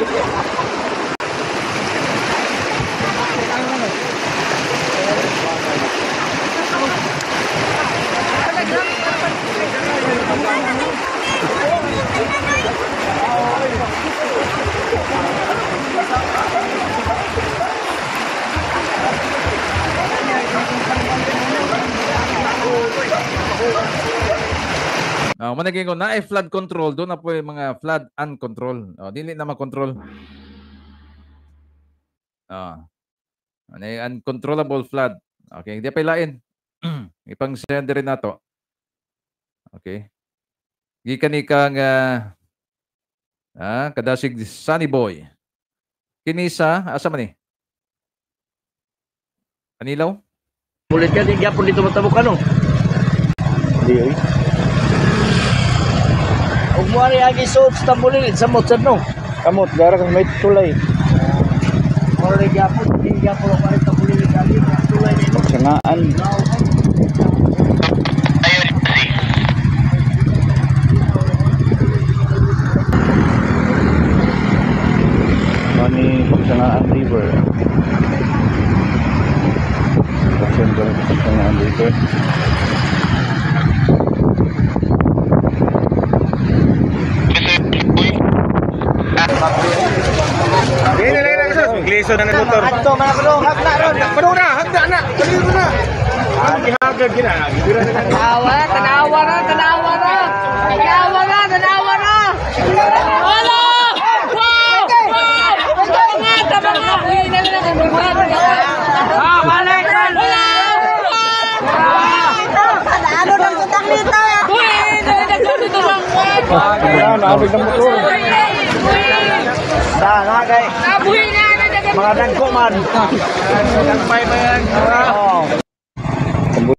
Managing ko na ay flood control, doon na po yung mga flood uncontrol. Dili na makontrol. Ano yung uncontrollable flood. Okay, hindi pa ilain. Ipang-send rin na to. Okay. Gikan ni kang Kadasig Sunny Boy. Kinisa, asa man ni? Anilaw? Mulit ka, di gyapon dito matabok ano? Di oy. Ug mo ari agi suot sa tambulilid sa mot sad no. Kamot gara kang may tulay. Ore gyapon, di gyapon ako ari tambulilid agi tulay nimo. Sangaan. Mani Pagsangaan River. Pagsangaan River. Gliso na ng motor. Adto mga kulong, hagna ron. Pano na, hagna na. Dali na. Gihagad gina. Tanawa na, tanawa na, tanawa na. Tanawa na, tanawa na. Wala! Wow! Wow! Tama nga, tama nga. Uy, na lang ang Ah, balik! Wala! Ano nang tutang nito? Uy, nagdito lang. Wala, naabig ng motor. Da, na kay. Nabuhi na. Mga dagko man. Pay man yan. Oo.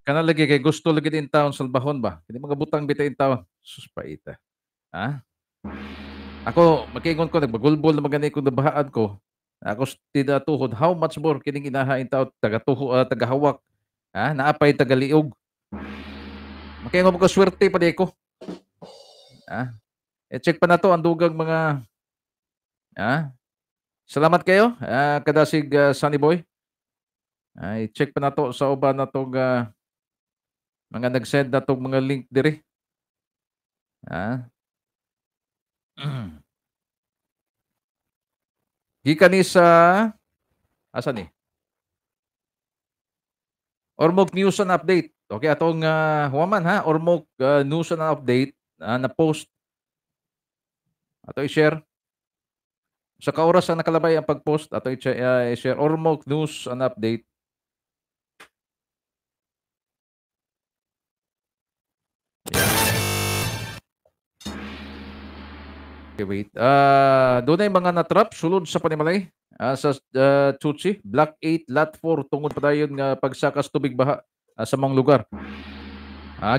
Kana lagi kay gusto lagi din taon salbahon ba? Kini mga butang bitay in taon. Sus paita. Ha? Ako, makiingon ko, nagbagulbol na magani kung nabahaan ko. Ako tinatuhod, how much more kining inahain tao, tagatuho, tagahawak, ha? Naapay tagaliog. Makiingon mo ko, swerte pa di ko. Ha? E-check pa na to ang dugang mga, ha? Salamat kayo, kadasig Sunny Boy. I-check pa na to sa uban na tong mga nag-send na tong mga link diri. Ha? Gikan ni sa asa ni? Ormoc News and Update. Okay, atong huwaman ha, Ormoc News and Update na post. Ato i-share. Sa kaoras ang nakalabay ang pag-post, ato i-share Ormoc News and Update. Okay, wait. Doon ay mga natrap sulod sa panimalay sa Tzu Chi, Block 8, Lot 4, tungod pa dayon nga pagsakas tubig baha sa mga lugar.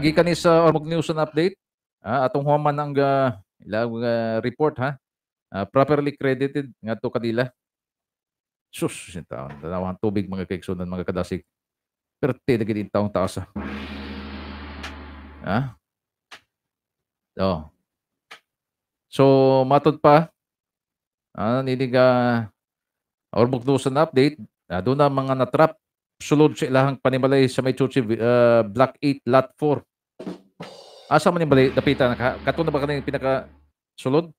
Gikan ni sa Ormoc News and Update, atong human ang ilang report ha. Properly credited ngadto kadila. Sus, taon, tanawang tubig mga kaigsunan, mga kadasig. Perte na gid taong taas. Ha? Oh. So, matod pa, ninig Ormoc News and Update, doon na mga natrap sulod sa ilahang panimalay sa may Tzu Chi, Block 8, Lot 4. Asa man yung balay, dapitan? Kato na ba kaning pinaka sulod?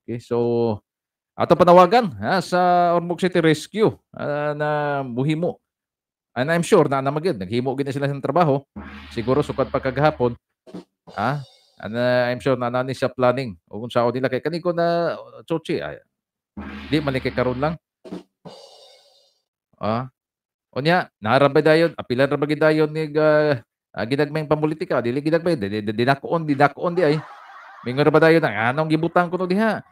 Okay, so, ato panawagan ha, sa Ormoc City Rescue na muhimo. And I'm sure na namagid, naghimo gid na sila sa trabaho. Siguro sukad pa kagahapon. And I'm sure na nani sa planning o kung sao nila kay kani ko na Tzu Chi ay di man kay karon lang. Unya naarabay dayon, apilan ra ba dayon ni ginagmayng pamulitika, dili ginagmay, dinakoon di ay. Mingon ra ba dayon ang anong gibutang kuno diha?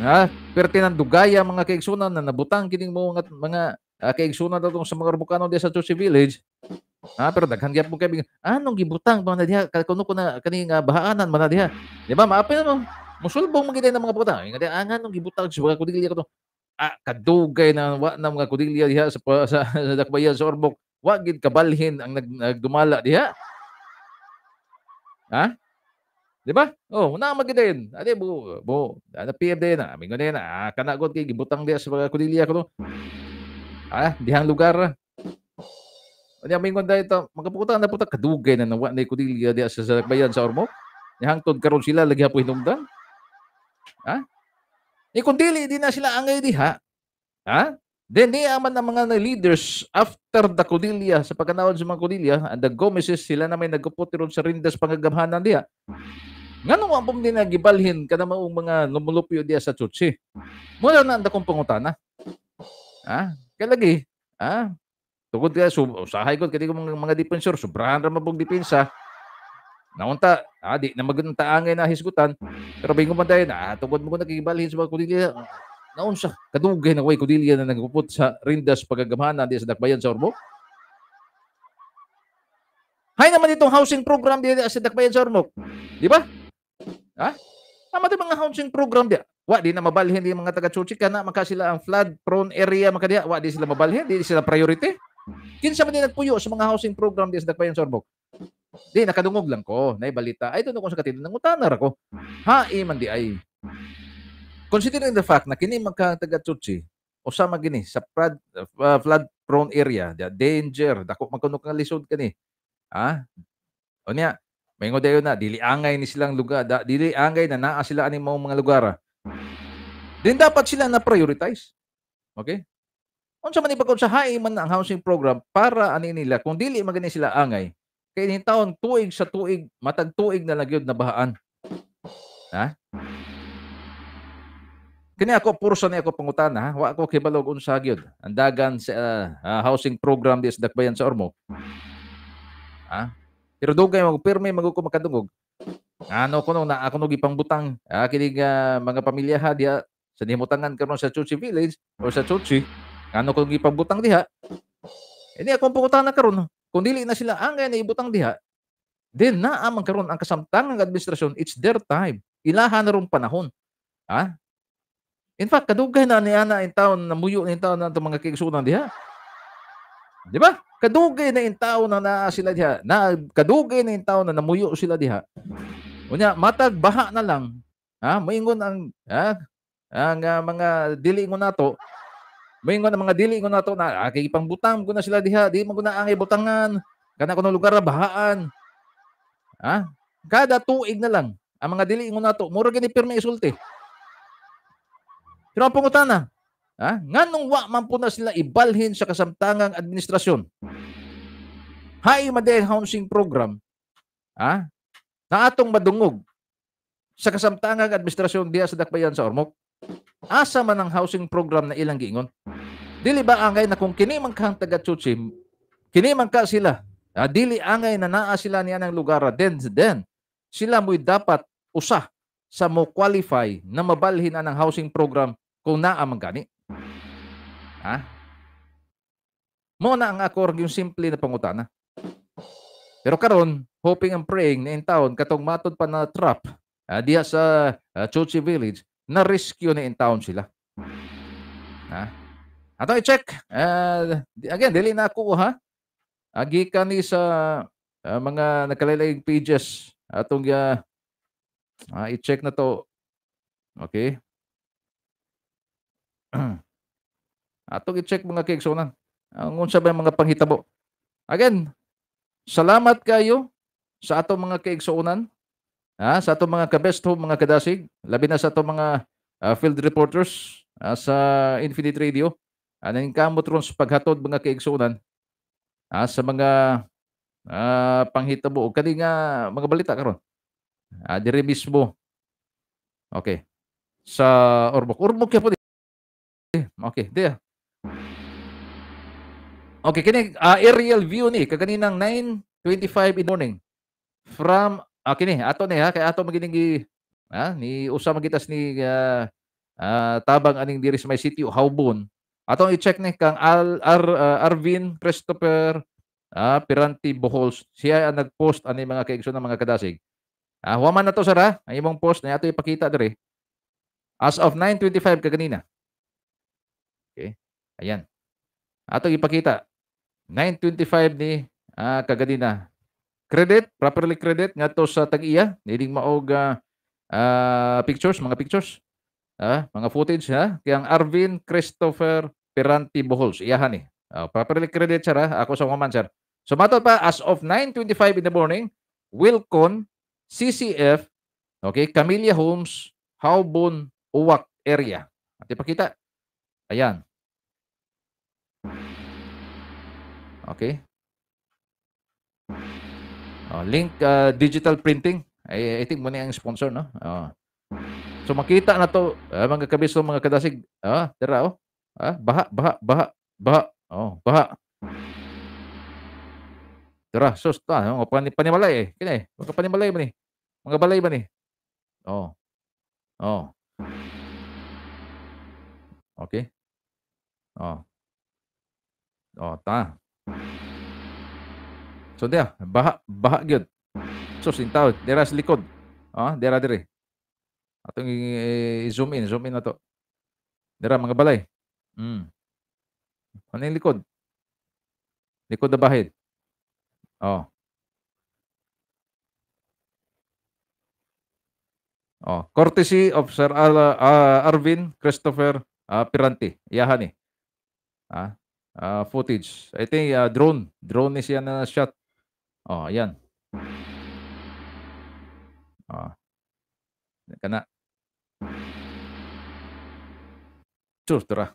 Ha, perte ng dugaya mga kaigsunan na nabutang kining mo mga kaigsunan datong sa mga Ormocano diha sa Tzu Chi Village. Pero daghan gyapon kay anong gibutang ba na diha kuno ko na kani nga bahaanan man na diha. Di ba maapil mo musulbong man gid ng mga puta. Ingon diha anong gibutang sa mga kudilya ko to. Kadugay na wa na mga kudilya diha sa dakbayan sa Ormoc. Wa gid kabalhin ang nagdumala diha. Ha? Di ba? Oh, una man gid din. Adi bo ana PM din na. Mingon din na kana gud kay gibutang diha sa mga kudilya ko to. Dihang lugar. Unya mingon dahil ito, magaputa na puta, kadugay na nawa na kudilya diya sa dakbayan sa Ormoc. Nihangtod karon sila, lagi hapo hinungdan. Ha? Ni kung dili, di na sila angay diha. Ha? Then, di aman ang mga leaders after the kudilya, sa pagkanawad sa mga kudilya, and the Gomezes, sila na may nagupot ron sa rindas pangagamhanan diha. Nganong wampong din nagibalhin ka na maong mga lumulupyo diya sa Tzu Chi? Muna na ang dakong pangutana. Ha? Kaya lagi, ha? Tugod kaya, usahay ko, kaya mga defensor, sobrahan ra mabong depensa. Naunta, di na maganda angay na hisgutan. Pero bingo man tayo, tugod mo ko nakikibalhin sa mga kudilya. Naunsa, kadugay na way kudilya na nagupot sa rindas pagagamhanan di sa dakbayan sa Ormoc. Hay naman itong housing program di sa dakbayan sa Ormoc. Di ba? Ha? Tama di mga housing program di. Wa di na mabalhin di mga taga Tzu Chi kana maka sila ang flood prone area makadiha. Wa di sila mabalhin, di sila priority. Kinsa man din nagpuyo sa mga housing program di sa dakbayan sa Ormoc? Di nakadungog lang ko, nay balita. Ay doon ko sa katid nangutana ra ko. Hae man di ay. Considering the fact na kini magka taga Tzu Chi usa man gini sa flood prone area, the danger, dako man kuno nga lisod kani. Ha? Unya, maingon dayon na dili angay ni silang lugar, dili angay na naa sila ani maong mga lugar. Din dapat sila na prioritize. Okay? Unsa man ipagkon sa hae man ang housing program para ani nila kung dili man gani sila angay kay ning taon tuig sa tuig matag tuig na lang gyud na bahaan. Ha? Kini ako pursa ni ako pangutana ha, wa ako kibalog unsa gyud ang dagan sa housing program di sa dakbayan sa Ormoc. Ha? Pero dugay mag pirmi magud ko makadungog. Ano kuno na ako no gipangbutang kining mga pamilya ha diha sa nimutangan karon sa Tzu Chi Village o sa Tzu Chi. Ano kung gipangbutang diha? Ini akong pangutana karon. Kung dili na sila angay na ibutang diha, then naa man karon ang kasamtangang administrasyon, it's their time. Ilaha na rong panahon. Ha? In fact, kadugay na ni ana in taon namuyo ni taon na itong mga kaigsunan diha. Di ba? Kadugay na in taon na naa sila diha. Na kadugay na in taon na namuyo sila diha. Unya matag baha na lang. Ha? Moingon ang ang mga dili ingon nato. Moingon ang mga dili ingon nato na kay ipangbutang ko na sila diha, di man ko na angay butangan. Kana kuno lugar bahaan. Ha? Kada tuig na lang ang mga dili ingon nato, mura gani pirmi isulti. Pero ang pangutana, ha? Nganong wa man po na sila ibalhin sa kasamtangang administrasyon? Hay man diay housing program, ha? Na atong madungog sa kasamtangang administrasyon diha sa Dakbayan sa Ormoc. Asa man ang housing program na ilang giingon? Dili ba angay na kung kini man kang taga Chuchi, kini man ka sila, dili angay na naa sila niya ng lugar, then sila mo'y dapat usa sa mo qualify na mabalhin ang housing program kung naa man gani. Ha? Mo na ang ako yung simple na pangutana. Pero karon, hoping and praying na in town katong matod pa na trap diha sa Chuchi Village, na rescue na in town sila. Ha? Ato i-check. Again, dili na ako ha. Gikan ni sa mga nakalaylay pages atong i-check na to. Okay. Atong i-check mga kaigsunan. Ang unsa ba yung mga panghitabo. Again, salamat kayo sa atong mga kaigsunan. Ha, sa atong mga ka-best home, mga kadasig, labi na sa atong mga field reporters sa Infinite Radio. Naningkamot ron sa paghatod mga kaigsunan sa mga panghitabo o kani nga mga balita karon. Dire mismo. Okay. Sa Ormoc. Ormoc kaya po. Okay, diya. Okay, kini aerial view ni kaganinang 9:25 in the morning. From kini ato ni ha kay ato magining ni usa magitas ni tabang aning diri sa may city Haubon. Atong i-check ni kang Arvin Christopher Piranti Bohols. Siya ang nag-post ani mga kaigsoon ng mga kadasig. Huwaman na to sir ha. Ang imong post na ato ipakita diri. As of 9:25 kaganina. Okay. Ayan. Ato ipakita. 9:25 ni kaganina. Credit, properly credit ngadto sa tag-iya nining maog pictures, mga pictures. Mga footage ha kay ang Arvin Christopher Piranti Bohols. Iyahan ni. Properly credit sir ha. Ako sa huwaman sir. So matod pa as of 9:25 in the morning, Wilcon CCF, okay, Camellia Homes, Haubon, Uwak area. At ipakita. Ayan. Okay. Link digital printing. I think mo na ang sponsor, no? So makita na to, mga kabiso, mga kadasig. Tira oh. Baha, baha, baha, baha. Oh, baha. Tira, sus, panimalay eh. Kini, mga panimalay ba ni? Mga balay ba ni? Oh. Oh. Okay. Oh. Oh, ta. So dia, baha, baha gyud. Sus, intaw, dira sa likod. Dira diri. Atong i-zoom in, zoom in na to. Dira mga balay. Ano yung likod? Likod na bahid. Oh. Oh, courtesy of Sir Arvin Christopher Piranti. Iyahan ni. Footage. I think drone. Drone ni siya na shot. Oh, ayan. Oh. Kana. Sus, tara.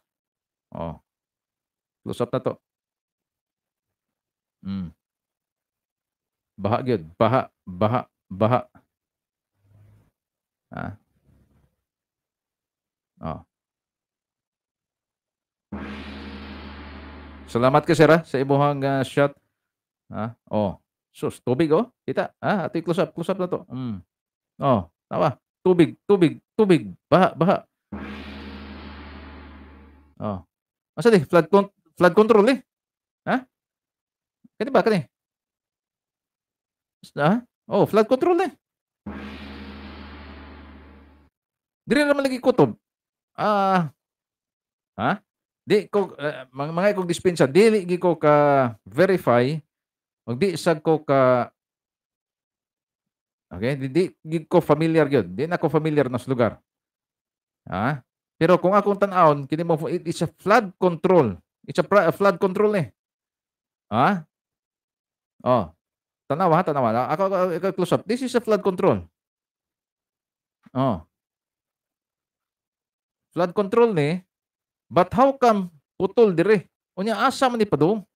Oh. Close up na to. Baha gyud. Baha, baha, baha. Oh. Salamat ka sir sa imuhang shot. Oh. Sus, tubig oh. Kita. Ati close up na to. Oh, tawa. Tubig, tubig, tubig. Baha, baha. Oh. Asa di? Flood control eh. Ha? Kani ba kani? Ha? Oh, flood control eh. Diri naman lagi kutob. Ah, ha? Di ko mga kog dispensa dili gi ko ka verify og di sad ko ka okay, di gid ko familiar gyud. Di na ko familiar na sa lugar. Ha? Pero kung akong tan-awon kini mo it's a flood control. It's a flood control eh. Ha? Oh. Tanawa, tanawa. Ako close up. This is a flood control. Oh. Flood control ni. But how come putol dire? Unya asa man ni padung?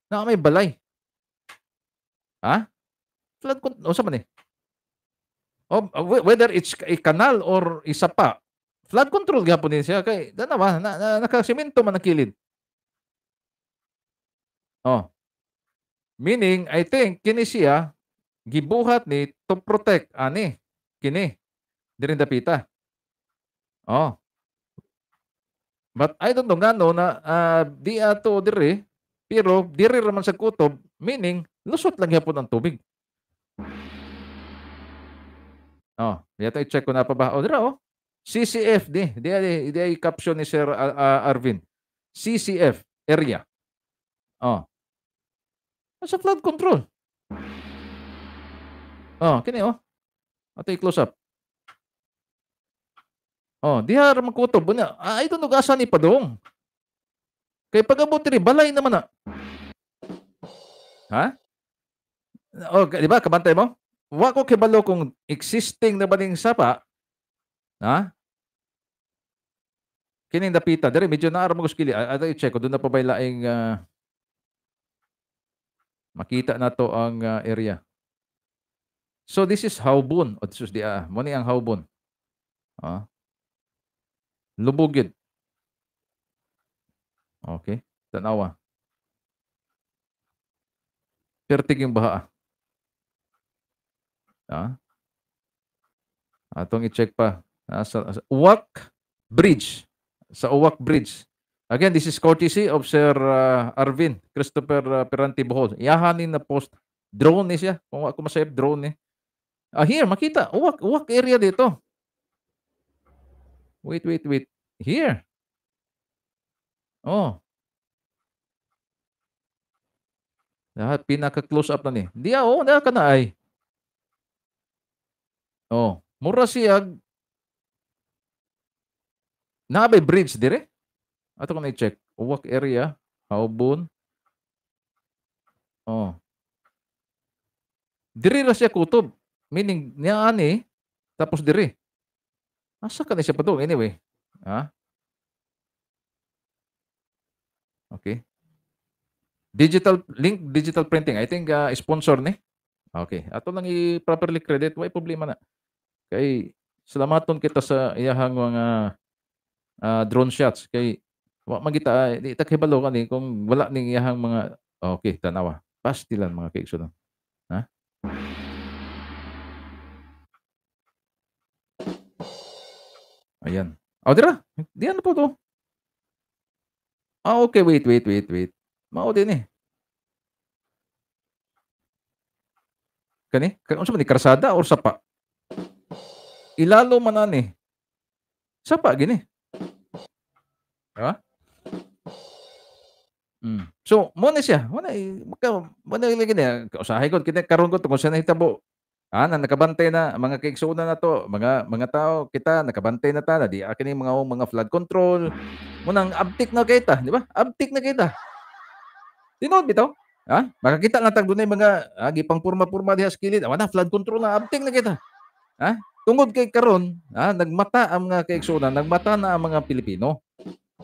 Na may balay. Ha? Flood control unsa man ni? Oh, whether it's a canal or isa pa, flood control gyapon ni siya kay danawa na nakasemento man ang kilid. Oh. Meaning, I think kini siya gibuhat ni to protect ani kini diri dapita. Oh. But I don't know ngano na di ato diri, pero diri ra man sa kutob, meaning lusot lang gyapon ang tubig. Oh, yata i-check ko na pa ba? Oh, dira oh. CCF di di caption ni Sir Arvin. CCF area. Oh. Sa flood control. Oh, kini oh. Ato i-close up. Oh, diha ra man kutob unya. I don't know asa ni padung. Kay pag-abot diri balay naman na. Ha? Oh, di ba kabantay mo? Wa ko kibalo kung existing na ba ning sapa. Ha? Kining dapita diri medyo naa ra mo kili. Ato i-check ko doon na pa bay laing makita na to ang area. So this is Haubon. O this is di mo ni ang Haubon. Ah. Lubog yun. Okay. Tanawa. Pertig yung baha. Ah. Atong i-check pa. Sa Uwak Bridge. Sa Uwak Bridge. Again, this is courtesy of Sir Arvin Christopher Peranti Bohol. Iyahanin na post. Drone ni siya. Kung ako masayap, drone ni. Here, makita. Uwak area dito. Wait. Here. Oh. Lahat pinaka-close up na ni. Di oh, na ka na ay. Oh, mura siya. Naa bay bridge dire? Ato ko na i-check. Uwak area, Haubon. Oh. Dire ra siya kutob. Meaning niya ani tapos dire. Asa ka na siya padung anyway. Ha? Okay. Digital link digital printing. I think sponsor ni. Okay. Ato lang i-properly credit, way problema na. Kay salamaton kita sa iyahang mga drone shots kay wa man kita di ta kahibalo kani kung wala ning iyahang mga okay, tanawa. Pastilan mga kaigsoon. Ha? Ayan. Oh, dira. Diyan na po to. Ah, okay. Wait. Mao din eh. Kani? Unsa man ni karsada or sapa? Ilalo man ani. Sapa gini. Ha? Mm. So, mo na siya. Mo na mo na gini. Usahay ko kita karon ko tungkol sa nahitabo. Ah, na nakabantay na mga kaigsuonan na to, mga tao kita nakabantay na ta na di kini mga flood control. Munang abtik na kita, di ba? Abtik na kita. Tinuod bitaw? Ha? Makakita lang tag dunay mga gipang purma-purma diha sa kilid. Wala flood control na abtik na kita. Ha? Tungod kay karon, nagmata ang mga kaigsuonan, nagmata na ang mga Pilipino.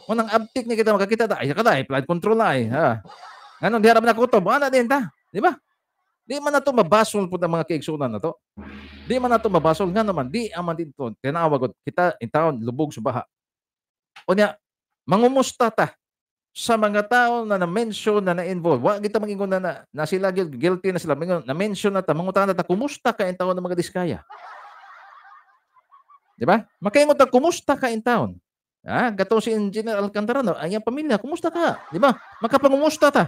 Munang abtik na kita makakita ta, ay kada ay flood control na ay, ha. Nganong diha ra man nakutob, ana din ta, di ba? Di man na to mabasol po ng mga kaigsunan na to. Di man na to mabasol. Nga naman, di aman dito. Tinawa ko, kita in town, lubog sa baha. O niya, mangumusta ta sa mga tao na na-mention na na-involve. Wa kita mangingon na sila guilty na sila. Mangingon, na-mention na ta, mangutan na ta, kumusta ka in town ng mga diskaya? Di ba? Makaingon ta, kumusta ka in town? Ah, gato si Engineer Alcantara, no? Ang iyang pamilya, kumusta ka? Di ba? Makapangumusta ta.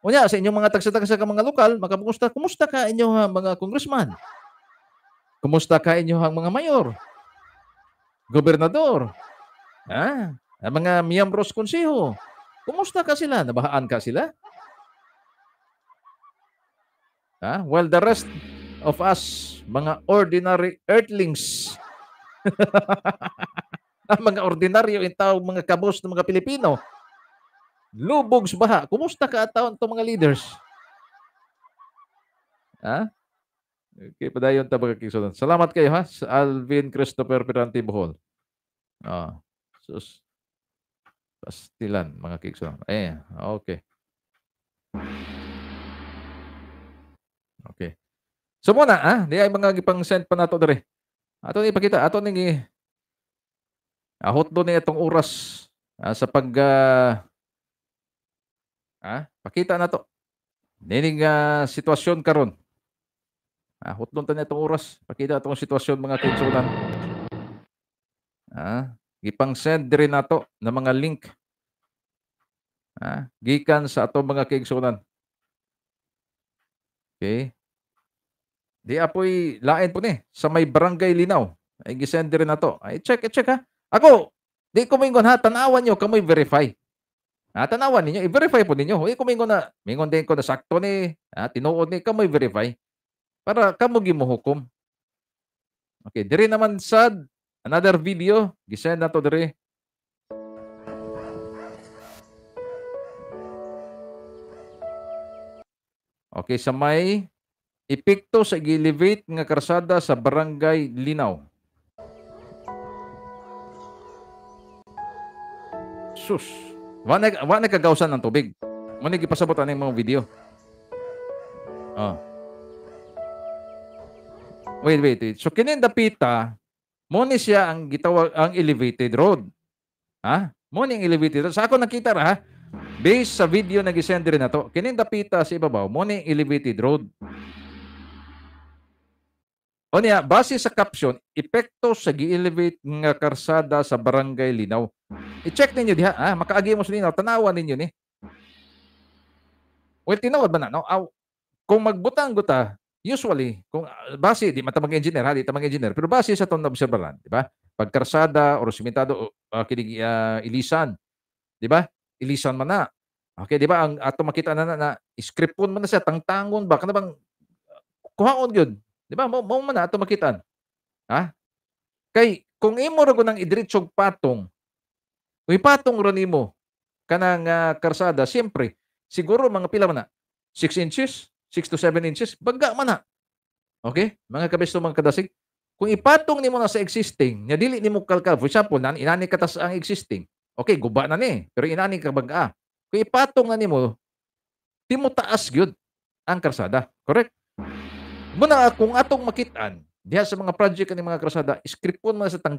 O niya, sa inyong mga tagsa-tagsa ka mga lokal, makapangumusta, kumusta ka inyong mga congressman? Kumusta ka inyong mga mayor? gobernador, ha? Ang mga miyembros konseho, kumusta ka sila? Nabahaan ka sila? Ha? Well, the rest of us, mga ordinary earthlings, ang mga ordinaryo in tao, mga kabos ng mga Pilipino, lubog sa baha. Kumusta ka at taon itong mga leaders? Ha? Okay, padayon ta mga kigsunan. Salamat kayo ha, sa Alvin Christopher Pirante Bohol. Ah, sus. Pastilan mga kigsunan. Eh, okay. Okay. So muna, ha, di ay mga gipang-send pa nato diri. Ato ni ipakita, ato ni ahot do ni itong oras sa pag pakita na to. Nining sitwasyon karon. Hutlon ta na itong oras. Pakita itong sitwasyon mga kaigsunan. Gipang-send diri nato na mga link. Gikan sa atong mga kaigsunan. Okay. Di apoy lain po ni sa may Barangay Linaw. Ay gisend diri nato. Ay check, check ha. Ako, di ko mingon ha, tanawan nyo kamoy verify. Tanawan ninyo, i-verify po ninyo. Di ko mingon na, mingon din ko na sakto ni, tinuod ni, kamoy verify. Para kamo gimuhukom. Okay, diri naman sad another video, gisend na to diri. Okay, sa may epekto sa gi-elevate nga karsada sa Barangay Linaw. Sus, wa na kagawsan ng tubig. Mo ni gipasabot ani mga video. Oh. Wait, wait, wait. So kinin dapita, mo ni siya ang gitawag ang elevated road. Ha? Mo ni ang elevated road. Sa ako nakita ra ha. Based sa video na gisend rin nato, kinin dapita sa ibabaw, mo ni elevated road. O niya, base sa caption, epekto sa gi-elevate nga karsada sa Barangay Linaw. I-check ninyo diha, ha? Makaagi mo sa Linaw, tanawan ninyo ni. Well, tinuod ba na, no? Aw, kung magbutang guta, usually, kung base, di man ta mag-engineer, ha? Di ta mag-engineer, pero base sa itong naobserbaran, di ba? Pagkarsada or simentado, kinig, ilisan, di ba? Ilisan man na. Okay, di ba? Ang ato makita na na scripton man na siya, tangtangon ba? Kana bang, kuhaon yun. Di ba? Mo man na ato makitaan. Ha? Kay, kung imo ra nang idiretsog patong, kung ipatong ra nimo kanang karsada, siyempre, siguro mga pila man na? 6 inches? 6 to 7 inches, bangga man na. Okay? Mga kabesto, mga kadasig, kung ipatong nimo na sa existing, nya dili nimo kalkal. For example, inani katas ang existing. Okay, guba na ni, pero inani ka bangga. Kung ipatong na nimo, di mo taas gyud ang karsada. Correct? Muna kung atong makitaan diha sa mga project ani mga karsada, scripton man sa tang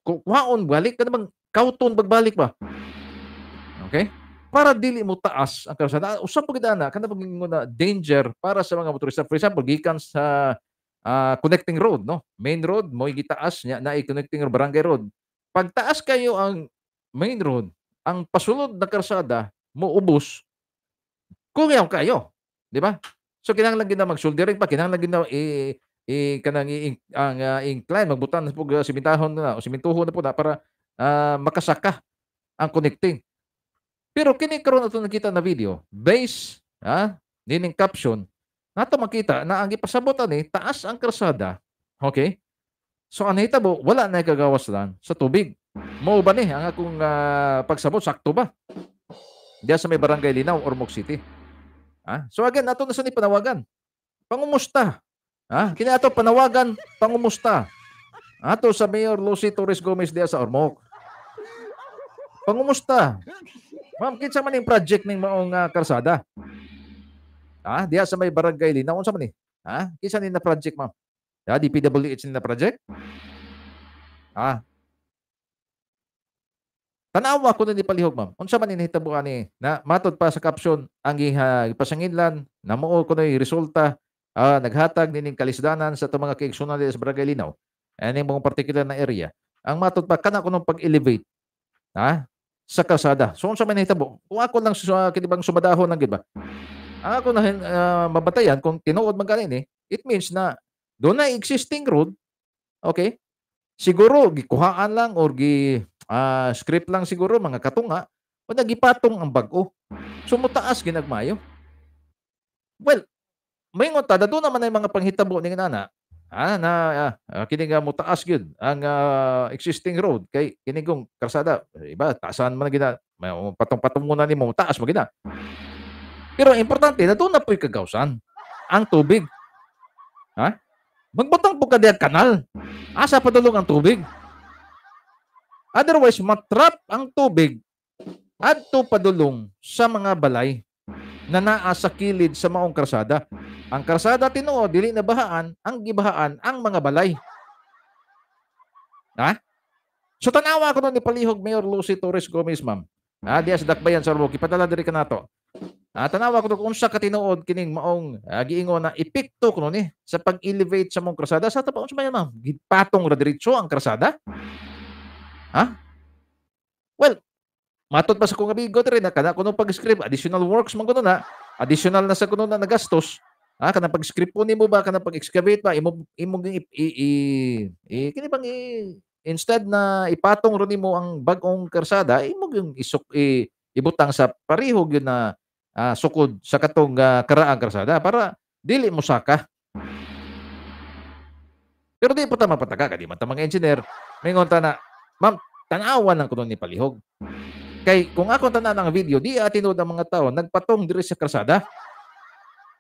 kuhaon balik kana bang kauton bagbalik ba? Okay? Para dili mo taas ang karsada. Usab pa gid ana kana bang na danger para sa mga motorista. For example, gikan sa connecting road, no? Main road mo'y gitaas nya na connecting road, barangay road. Pagtaas kayo ang main road, ang pasulod na karsada mo ubos kuyaw kayo, di ba? So kinahanglan gid na mag-shouldering pa, kinahanglan gid na kanang ang incline magbutan na pug simentahon na o simentuhon na po na para makasaka ang connecting. Pero kini karon ato nakita na video, base nining caption, nato makita na ang gipasabot ani taas ang karsada. Okay? So ang nahitabo, wala na kagawas lang sa tubig. Mao ba ni ang akong pagsabot sakto ba? Diya sa may Barangay Linaw, Ormoc City. So again, ato na sa ni panawagan. Pangumusta. Kini ato panawagan, pangumusta. Ato sa Mayor Lucy Torres Gomez diya sa Ormoc. Pangumusta. Ma'am, kinsa man ning project ning maong karsada? Diya sa may Barangay Linaw, unsa man ni? Kinsa ni na project, ma'am? DPWH ni na project? Tanawa ko na ni palihog, ma'am. Unsa man ni nahitabo ani na matod pa sa caption ang gipasanginlan na muo kunoy resulta naghatag nining kalisdanan sa atong mga kaigsunan sa Barangay Linaw. Ani mga particular na area. Ang matod pa kana kunong pag-elevate sa kalsada. So unsa man nahitabo? Kung ako lang sa kini bang sumadahon lang gid ba? Ang ako na mabatayan kung tinuod man gani ni, it means na doon na existing road, okay? Siguro gikuhaan lang or gi script lang siguro mga katunga o nagipatong ang bag-o. So mutaas ginagmayo. Well, maingon ta doon naman ay mga panghitabo ning nana. Na kini nga mutaas gyud ang existing road kay kini kong karsada iba taasan man gina patong-patong muna nimo mutaas man gina. Pero importante na doon na po'y kagawsan ang tubig. Ha? Magbutang po ka diyan kanal. Asa padulong ang tubig? Otherwise, matrap ang tubig adto padulong sa mga balay na naa sa kilid sa maong karsada. Ang karsada tinuod dili na bahaan, ang gibahaan ang mga balay. Ha? So tanawa ko nun ni palihog Mayor Lucy Torres Gomez, ma'am. Ha, diya sa Dakbayan sa Ormoc, ipadala diri kanato. Tanawa ko kung unsa ka tinuod kining maong giingon na epekto kuno ni sa pag-elevate sa mong krasada. Sa ta pa unsa man yan, ma'am? Gipatong ra diretso ang krasada? Ha? Well, matod pa sa kong amigo diri na kana kuno pag-script additional works man kuno na, additional na sa kuno na nagastos. Ha, kanang pag-script po nimo ba, kanang pag-excavate ba imo imong i kini bang instead na ipatong ro nimo ang bag-ong karsada, imo gyud isuk ibutang sa pareho gyud na sukod sa katong karaang karsada para dili mo saka. Pero di po ta mapataka kay di man ta mga engineer. Mingon ta na, ma'am, tan-awan lang kuno ni palihog. Kay kung ako tanan ang video, di tinuod ang mga tao nagpatong diri sa karsada.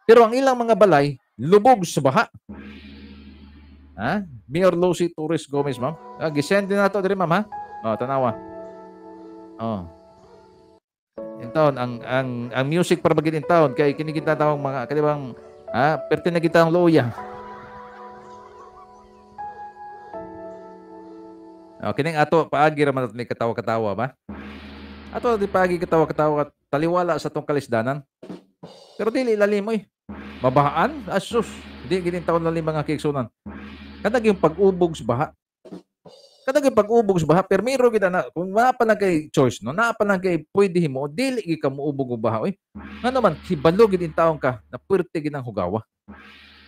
Pero ang ilang mga balay lubog sa baha. Ha? Mayor Lucy Torres Gomez, ma'am. Gisend din nato diri, ma'am, ha? Oh, tanawa. Oh. In taon ang music para maging in taon kay kini kita tawong mga kalibang perti na kita ang loya. Oh, kining ato paagi ra man ni katawa-katawa ba? Ato di paagi katawa-katawa taliwala sa tong kalisdanan. Pero dili lalim oy. Mabahaan? Asus, di gini taon lalim mga kiigsunan. Kanang yung pag-ubog sa baha. Kanang yung pag-ubog sa baha, permiro gid na kung wala pa lang kay choice no, naa pa lang kay pwede himo, dili gid ka moubog og baha oy. Ngano man hibalo gid in taon ka na puwerte gid ang hugawa.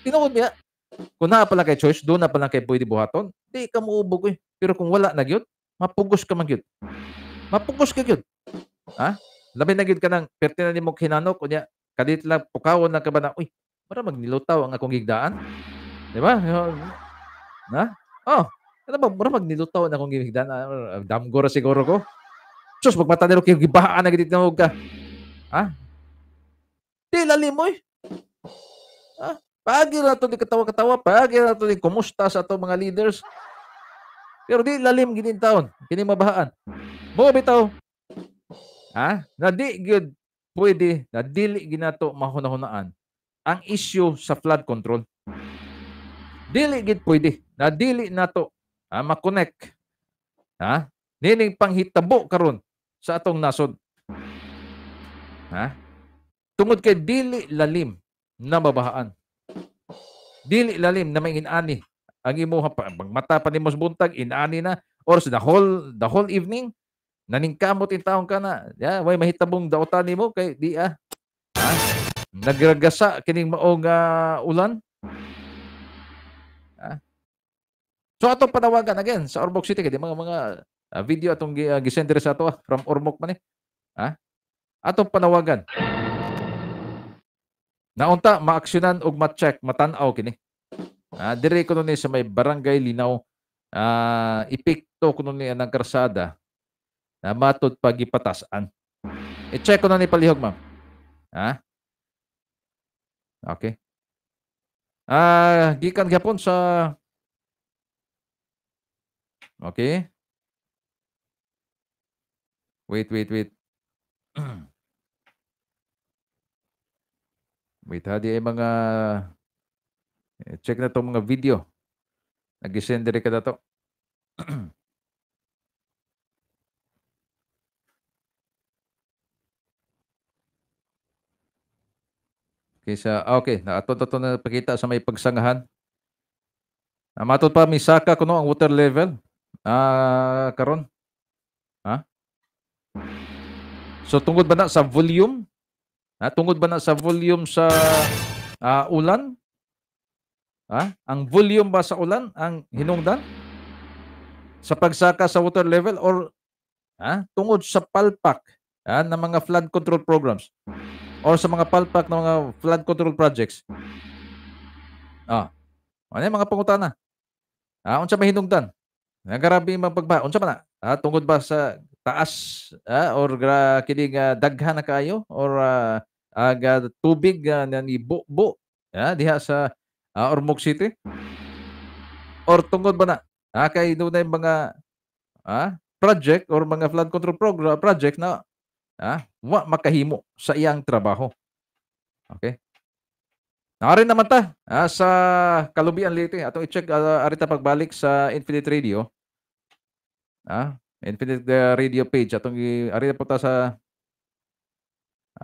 Tinuod niya. Kung naa pa lang kay choice, do na pa lang kay pwede buhaton, di ka moubog oy. Pero kung wala na gyud, mapugos ka man gyud. Mapugos ka gyud. Ha? Labi na gyud ka nang perti na nimo hinanok unya kadit lang pukawon lang ka ba na, uy, para magnilutaw ang akong gigdaan. Di ba? Na? Oh, ano ba mura magnilutaw ang akong gigdaan? Damgo ra siguro ko. Sus, magmata nilo kay gibahaan na gid tinuog ka. Ha? Di lalim oy. Ha? Paagi ra to di katawa-katawa, paagi ra to di kumusta sa ato mga leaders. Pero di lalim gid taon, kini mabahaan. Mo bitaw. Ha? Na di gyud pwede na dili ginato mahunahunaan ang issue sa flood control. Dili gid pwede na dili nato makonect ha nining panghitabo karon sa atong nasod. Ha? Tungod kay dili lalim na mabahaan. Dili lalim na may inani ang imuha pa mata pa nimo sa buntag inani na or sa the whole evening naningkamot in taon ka na. Ya, way mahitabong daotan nimo kay di ah. Ha? Nagragasa kining maong ulan. Ha? So atong panawagan again sa Ormoc City kay di mga video atong gisend diri sa ato from Ormoc man eh. Ha? Atong panawagan. Naunta maaksyonan og ma-check, matan-aw kini. Diri kuno ni sa may Barangay Linaw, epekto kuno ni anang karsada na matod pagipatasan. I-check ko na ni palihog, ma'am. Ha? Okay. Gikan gyapon sa okay. Wait. Wait ha, di ay mga check na itong mga video. Nag-send diri ka na to. Okay, sa okay, ato to na pakita sa may pagsangahan. Matod pa misaka kuno ang water level karon. Ha? So tungod ba na sa volume? Ha, tungod ba na sa volume sa ulan? Ha? Ang volume ba sa ulan ang hinungdan? Sa pagsaka sa water level or tungod sa palpak ng mga flood control programs or sa mga palpak ng mga flood control projects? Ano yung mga pangutana? Unsa may hinungdan? Nagarabi mapagbaha. Unsa man na? Tungod ba sa taas or kining daghan na kaayo or tubig na nibubo diha sa Ormoc City? Or tungod ba na kay dunay mga project or mga flood control program project na wa makahimo sa iyang trabaho? Okay. Naarin naman ta sa Kalubian, Leyte. Atong i-check arita pagbalik sa Infinite Radio. Infinite Radio page. Atong arita po ta sa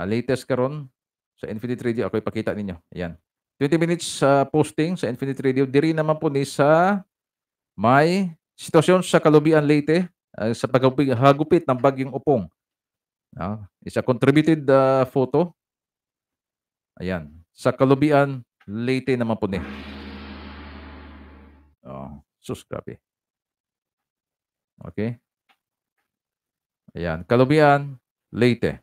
latest karon sa Infinite Radio. Ako ipakita ninyo. Ayan. 20 minutes sa posting sa Infinite Radio. Diri naman po ni sa may sitwasyon sa Kalubian, Leyte sa paghagupit ng bagyong Opong. Isa contributed photo. Ayan. Sa Kalubian, Leyte naman po ni. Oh, sus, grabe. Okay. Ayan. Kalubian, Leyte.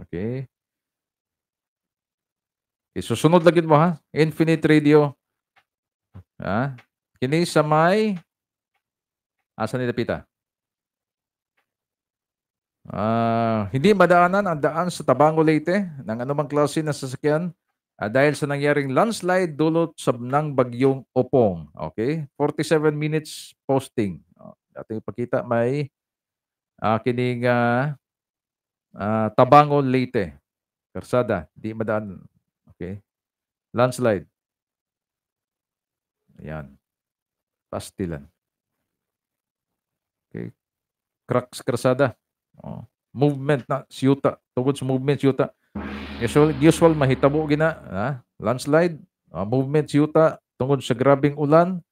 Okay. Okay, susunod lagi mo ha. Infinite Radio. Kini sa may asa ni Dapita? Hindi madaanan ang daan sa Tabango, Leyte ng anumang klase ng sasakyan dahil sa nangyaring landslide dulot sa ng bagyong Opong. Okay? 47 minutes posting. Ating ipakita may kining Tabango, Leyte. Karsada, di madaan. Okay? Landslide. Ayan. Pastilan. Okay. Cracks karsada. Oh, movement na siyuta, tungod sa movement siyuta. Usual mahitabo gina, landslide, movement siyuta tungod sa grabing ulan.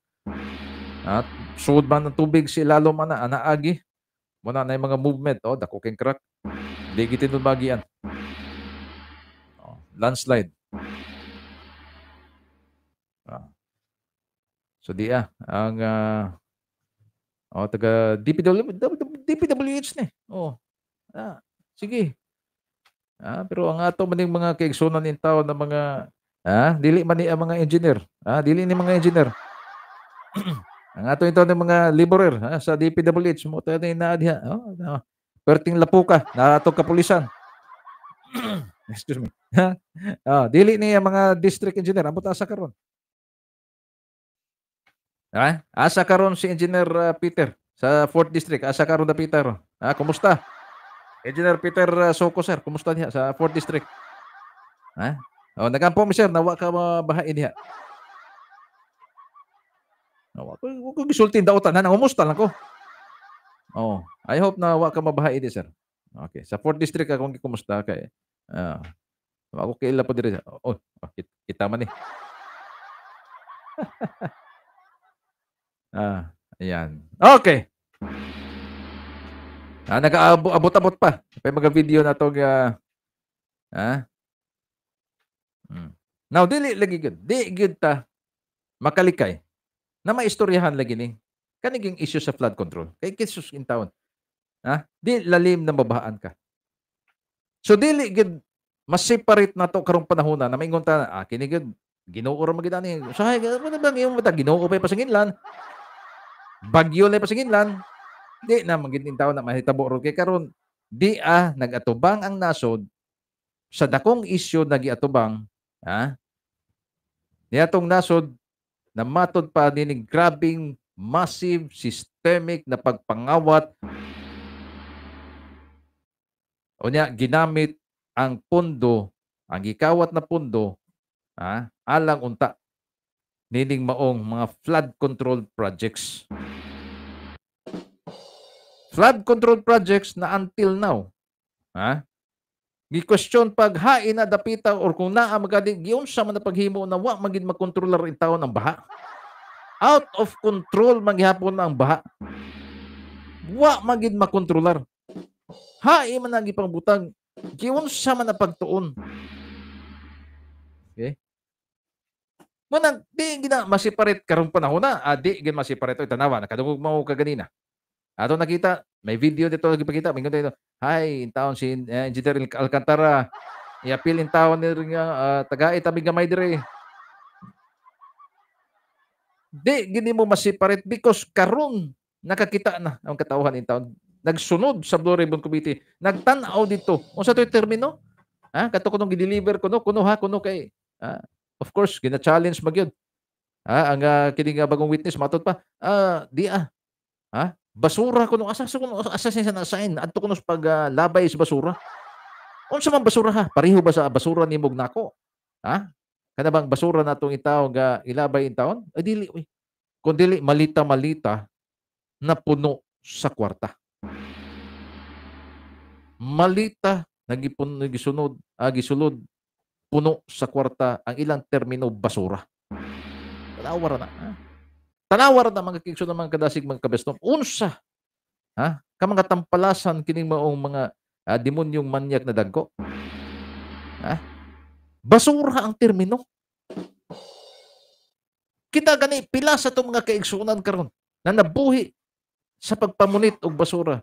At sud man ng tubig sa ilalom ana anaagi. Muna na yung mga movement, oh, dako king crack. Di gitin bagian. Oh, landslide. So di ang taga DPWH ni. Oh. Sige. Pero ang ato maning mga kaigsunan nin tao na mga dili man ni ang mga engineer. Dili ni mga engineer. Ang ato ito ng mga laborer sa DPWH mo tayo na diha. Oh, perting lapuka na ato kapulisan. Excuse me. Dili ni ang mga district engineer ambot asa karon. Asa karon si Engineer Peter sa 4th District. Asa karon da Peter? Kumusta? Engineer Peter Soco, sir, kumusta niya sa 4th District? Oh, nagampo mi sir, nawa ka mabahain diha. Nawa ko gisulti daotan, nangumusta lang ko. Oh, I hope na wa ka mabahain di sir. Okay, sa 4th District akong gikumusta kay ako kaila po diri. Oh, kita man ni. Ayan. Okay. Nag-aabot-abot pa. May mga video na itong Now, dili lagi gud. Di gud ta makalikay na maistoryahan lagi ni kaniging issue sa flood control. Kay kisus in town. Di lalim na mabahaan ka. So dili gud mas separate na to karong panahon na maingon ta kini gud Ginoo ra man gid ani. Usahay ano bang imong mata Ginoo pa pasinginlan. Bagyo lay pasinginlan. Di na man gid taon na mahitabo ron kay karon di nagatubang ang nasod sa dakong isyu na giatubang niatong nasod na matod pa nining grabing massive systemic na pagpangawat. Unya ginamit ang pondo, ang gikawat na pondo alang unta nining maong mga flood control projects. Flood control projects na until now, gi-question pag hain na dapita or kung naa magadi giunsa man na paghimo na wa magid makontrolar in taon ang baha. Out of control maghapon ang baha. Wa magid makontrolar. Hain man ang gipangbutang, giunsa man na pagtuon. Okay? Munang di gina masiparit karong panahon na, di gid masiparit oy tanawa nakadungog mo kaganina. Ato nakita may video dito gipakita mingon dito. Hi, intawon si Engineer Alcantara. I-appeal intawon ni nga tagait abi gamay dire. Di gini mo masiparit because karon nakakita na ang katawhan intawon. Nagsunod sa Blue Ribbon Committee, nagtan-aw dito. Unsa to'y termino? Ha, kato kunong gi-deliver kuno kuno ha kuno kay of course gina-challenge magyud. Ha, ang kini nga bagong witness matud pa di ah. Ha? Basura kuno asa sa kuno asa siya na-assign adto kuno sa paglabay sa basura. Unsa man basura ha? Pareho ba sa basura nimo nako? Ha? Kana bang basura natong itaw nga ilabay intawon? Ay dili oy. Kun dili malita-malita na puno sa kwarta. Malita nagipon gisunod gisulod puno sa kwarta ang ilang termino basura. Tanawa na. Ha? Tanawa na mga kigso ng mga kadasig mga kabestom. Unsa ha? Ka mga tampalasan kining maong mga demonyong manyak na dagko. Ha? Basura ang termino. Kita gani pila sa itong mga kaigsunan karon na nabuhi sa pagpamunit og basura.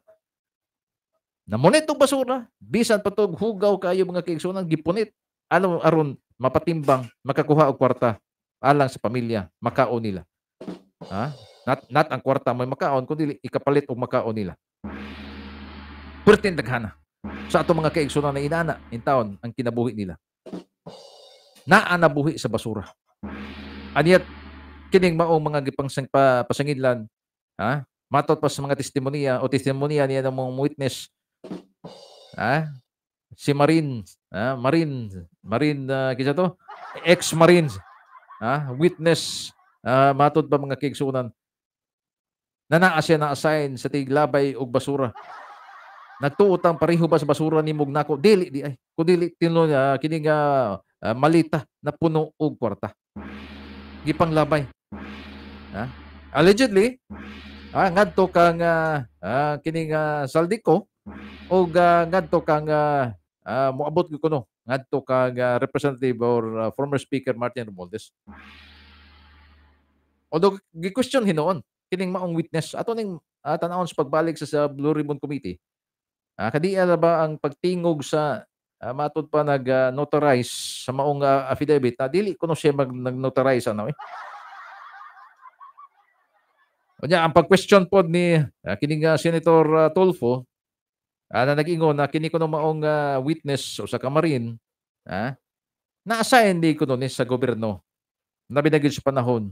Namunit og basura, bisan pa tog hugaw kayo mga kaigsunan gipunit ano aron mapatimbang makakuha og kwarta alang sa pamilya, makaon nila. Ha? Not ang kwarta may makaon kundi ikapalit og makaon nila. Pertin daghana sa atong mga kaigsunan na inana intawon ang kinabuhi nila. Naa nabuhi sa basura. Aniyat kining maong mga gipangsang pasangidlan, ha? Matot pa sa mga testimonya o testimonya niya ng mga witness, ha? Si Marine, ha? Marine kinsa to? Ex-Marines, ha? Witness, matod pa mga kaigsunan na naa siya na-assign sa tiglabay og basura. Nagtuotang pareho ba sa basura nimog nako? Dili di ay. Kun dili tinuod kini nga malita na puno og kwarta. Gipanglabay. Ha? Allegedly, ngadto kang kining Saldico og ngadto kang moabot gyud kuno ngadto kang representative or former speaker Martin Romualdez. Although gi-question hinuon kining maong witness ato ning tan-awon sa pagbalik sa Blue Ribbon Committee. Kadiya ba ang pagtingog sa matud pa nag-notarize sa maong affidavit na dili kuno siya nag-notarize ano eh. Unya ang pag-question pod ni kining Senator Tulfo na nag-ingon na kini kuno maong witness o sa kamarin, na-assign di kuno ni sa gobyerno labi na gyud sa panahon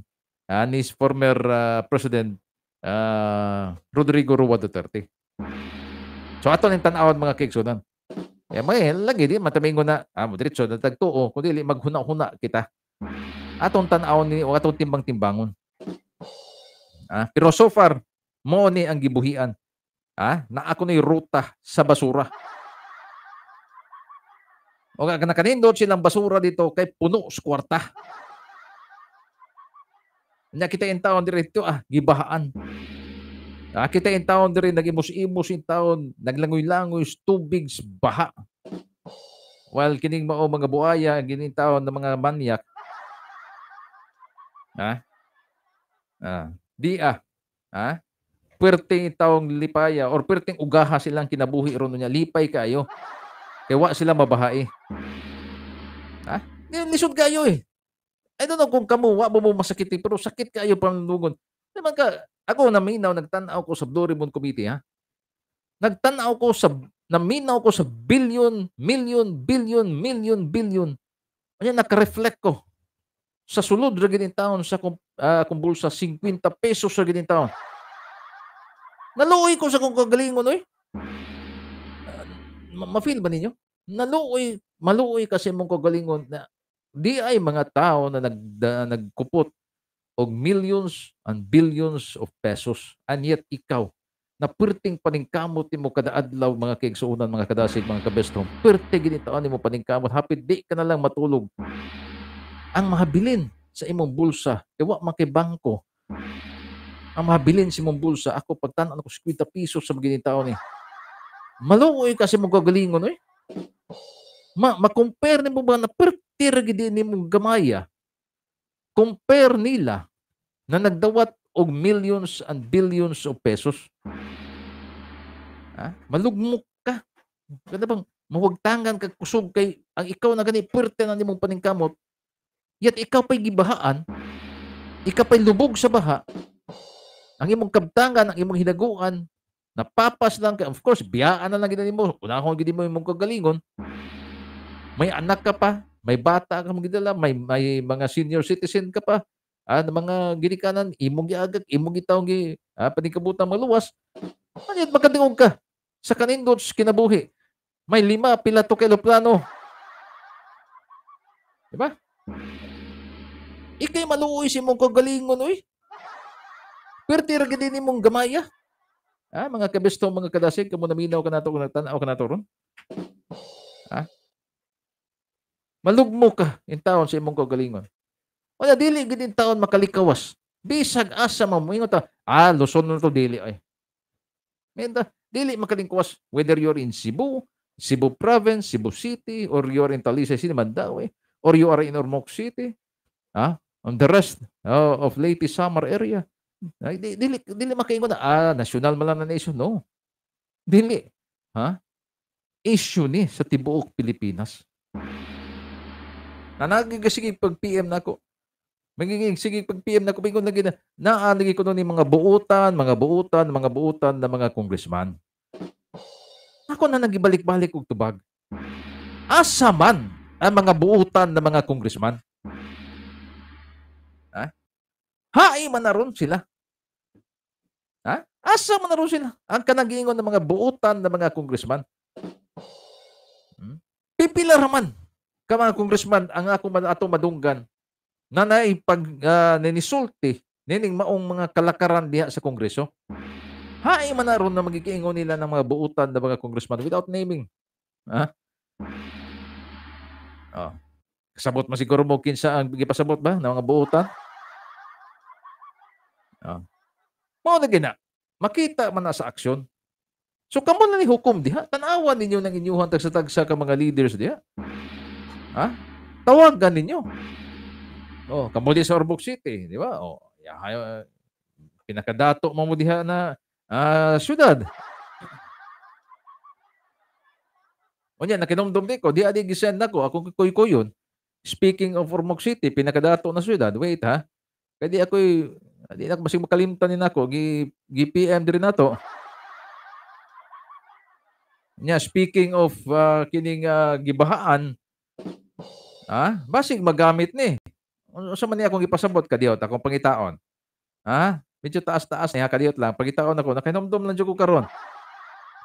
ni former President Rodrigo Roa Duterte. So ato ning tan-awon mga kaigsunan. Eh may lagi di matamingon na mo diretso na tagtuo kun dili maghuna-huna kita. Atong tan-awon ni o atong timbang-timbangon. Pero so far mo ni ang gibuhian. Naa ko ni ruta sa basura. O nakanindot silang basura dito kay puno sa kwarta. Nya kita in taon diretso gibahaan. Kita in taon diri nagimos-imos in taon, naglangoy-langoy tubig baha. While kining mao mga buaya gining taon ng mga manyak. Di Perting taong lipaya or perting ugaha silang kinabuhi ron niya, lipay kayo. Kay wa sila mabahae. Lisod kayo eh. I don't know kung kamo wa mo masakit eh, pero sakit kayo panlugon. Di man ka ako naminaw nagtan-aw ko sa Blue Ribbon Committee ha. Nagtan-aw ko sa naminaw ko sa billion, million, billion, million, billion. Anya naka-reflect ko sa sulod ra gid taon sa akong bulsa 50 pesos ra gid taon. Naluoy ko sa kong kagalingon oy. Ma-feel ba ninyo? Naluoy, maluoy kasi mong kagalingon na di ay mga tao na nagkupot og millions and billions of pesos and yet ikaw na perting paningkamot nimo kada adlaw mga kaigsuonan, mga kadasig, mga kabest home, perte gid taon nimo paningkamot, hapit di ka na lang matulog. Ang mahabilin sa imong bulsa kay wa man kay bangko. Ang mahabilin sa imong bulsa, ako pagtan-aw ko 50 pesos sa mga taon ni. Maluoy kasi mong kagalingon oy. Ma-compare nimo ba na perte ra gid nimo gamaya Compare nila na nagdawat og millions and billions of pesos. Ha? Malugmok ka. Kada bang mawagtangan kag kusog kay ang ikaw na gani puwerte na nimong paningkamot, yet ikaw pa'y gibahaan, ikaw pa'y lubog sa baha, ang imong kabtangan, ang imong hinaguan, napapas lang kay, of course, biyaan na lang gid nimo, unahon gid mo imong kagalingon. May anak ka pa, may bata ka mong gidala, may mga senior citizen ka pa, mga ginikanan, imong giagak, imong gitawong paningkabutan maluwas. Ano makadingog ka sa kanindot kinabuhi. May 5 pila to ka eroplano. Diba? Ikay maluoy si mong kagalingon, oy. Perti ra gid nimong gamaya. Mga kabesto, mga kadasig, kamo naminaw ka nato kung nagtan-aw ka nato ron. Malugmo ka in taon sa imong kagalingon. Wala dili gid in taon makalikawas. Bisag asa man moingon ta, Luzon na to dili ay. Menda, dili makalingkawas whether you're in Cebu, Cebu Province, Cebu City, or you're in Talisay City, Mandaue, or you are in Ormoc City, on the rest of Leyte Samar area. Ay, dili makaingon na, national man lang na issue. No. Dili. Ha? Issue ni sa tibuok Pilipinas. Nanagig sige pag PM nako. Magiging sige pag PM nako bingon lagi na naanigi ko ni mga buutan, mga buutan, mga buutan na mga congressman. Ako na nagibalik-balik og tubag. Asa man ang mga buutan na mga congressman? Ha? Hae man na ron sila. Ha? Asa man na ron sila? Ang kanagingon ng mga buutan na mga congressman. Pipila raman ka mga congressman ang ako ato madunggan na naipag ninisulti nining maong mga kalakaran diha sa Kongreso. Hae man na ron na magigiingon nila ng mga buutan na mga congressman without naming. Ha? Oh. Kasabot man siguro mo kinsa ang gipasabot ba ng mga buutan? Oh. Mao na gina. Makita man na sa aksyon. So kamo na ni hukom diha. Tan-awan ninyo ng inyuhan tagsa-tagsa ka mga leaders diha. Ha? Tawagan ninyo. Oh, kamo di sa Ormoc City, di ba? Oh, pinakadato mo diha na syudad. Unya nakinomdom di ko, di adi gisend nako akong kuy-kuyon. Speaking of Ormoc City, pinakadato na syudad. Wait ha. Kay di ako'y di na ako masig makalimtan ni nako, gi PM diri nato. Nya speaking of kining gibahaan, basig magamit ni. Unsa man ni akong gipasabot kadiyot akong pangitaon. Medyo taas-taas niya kadiyot lang pangitaon ako, nakinomdom lang jud ko karon.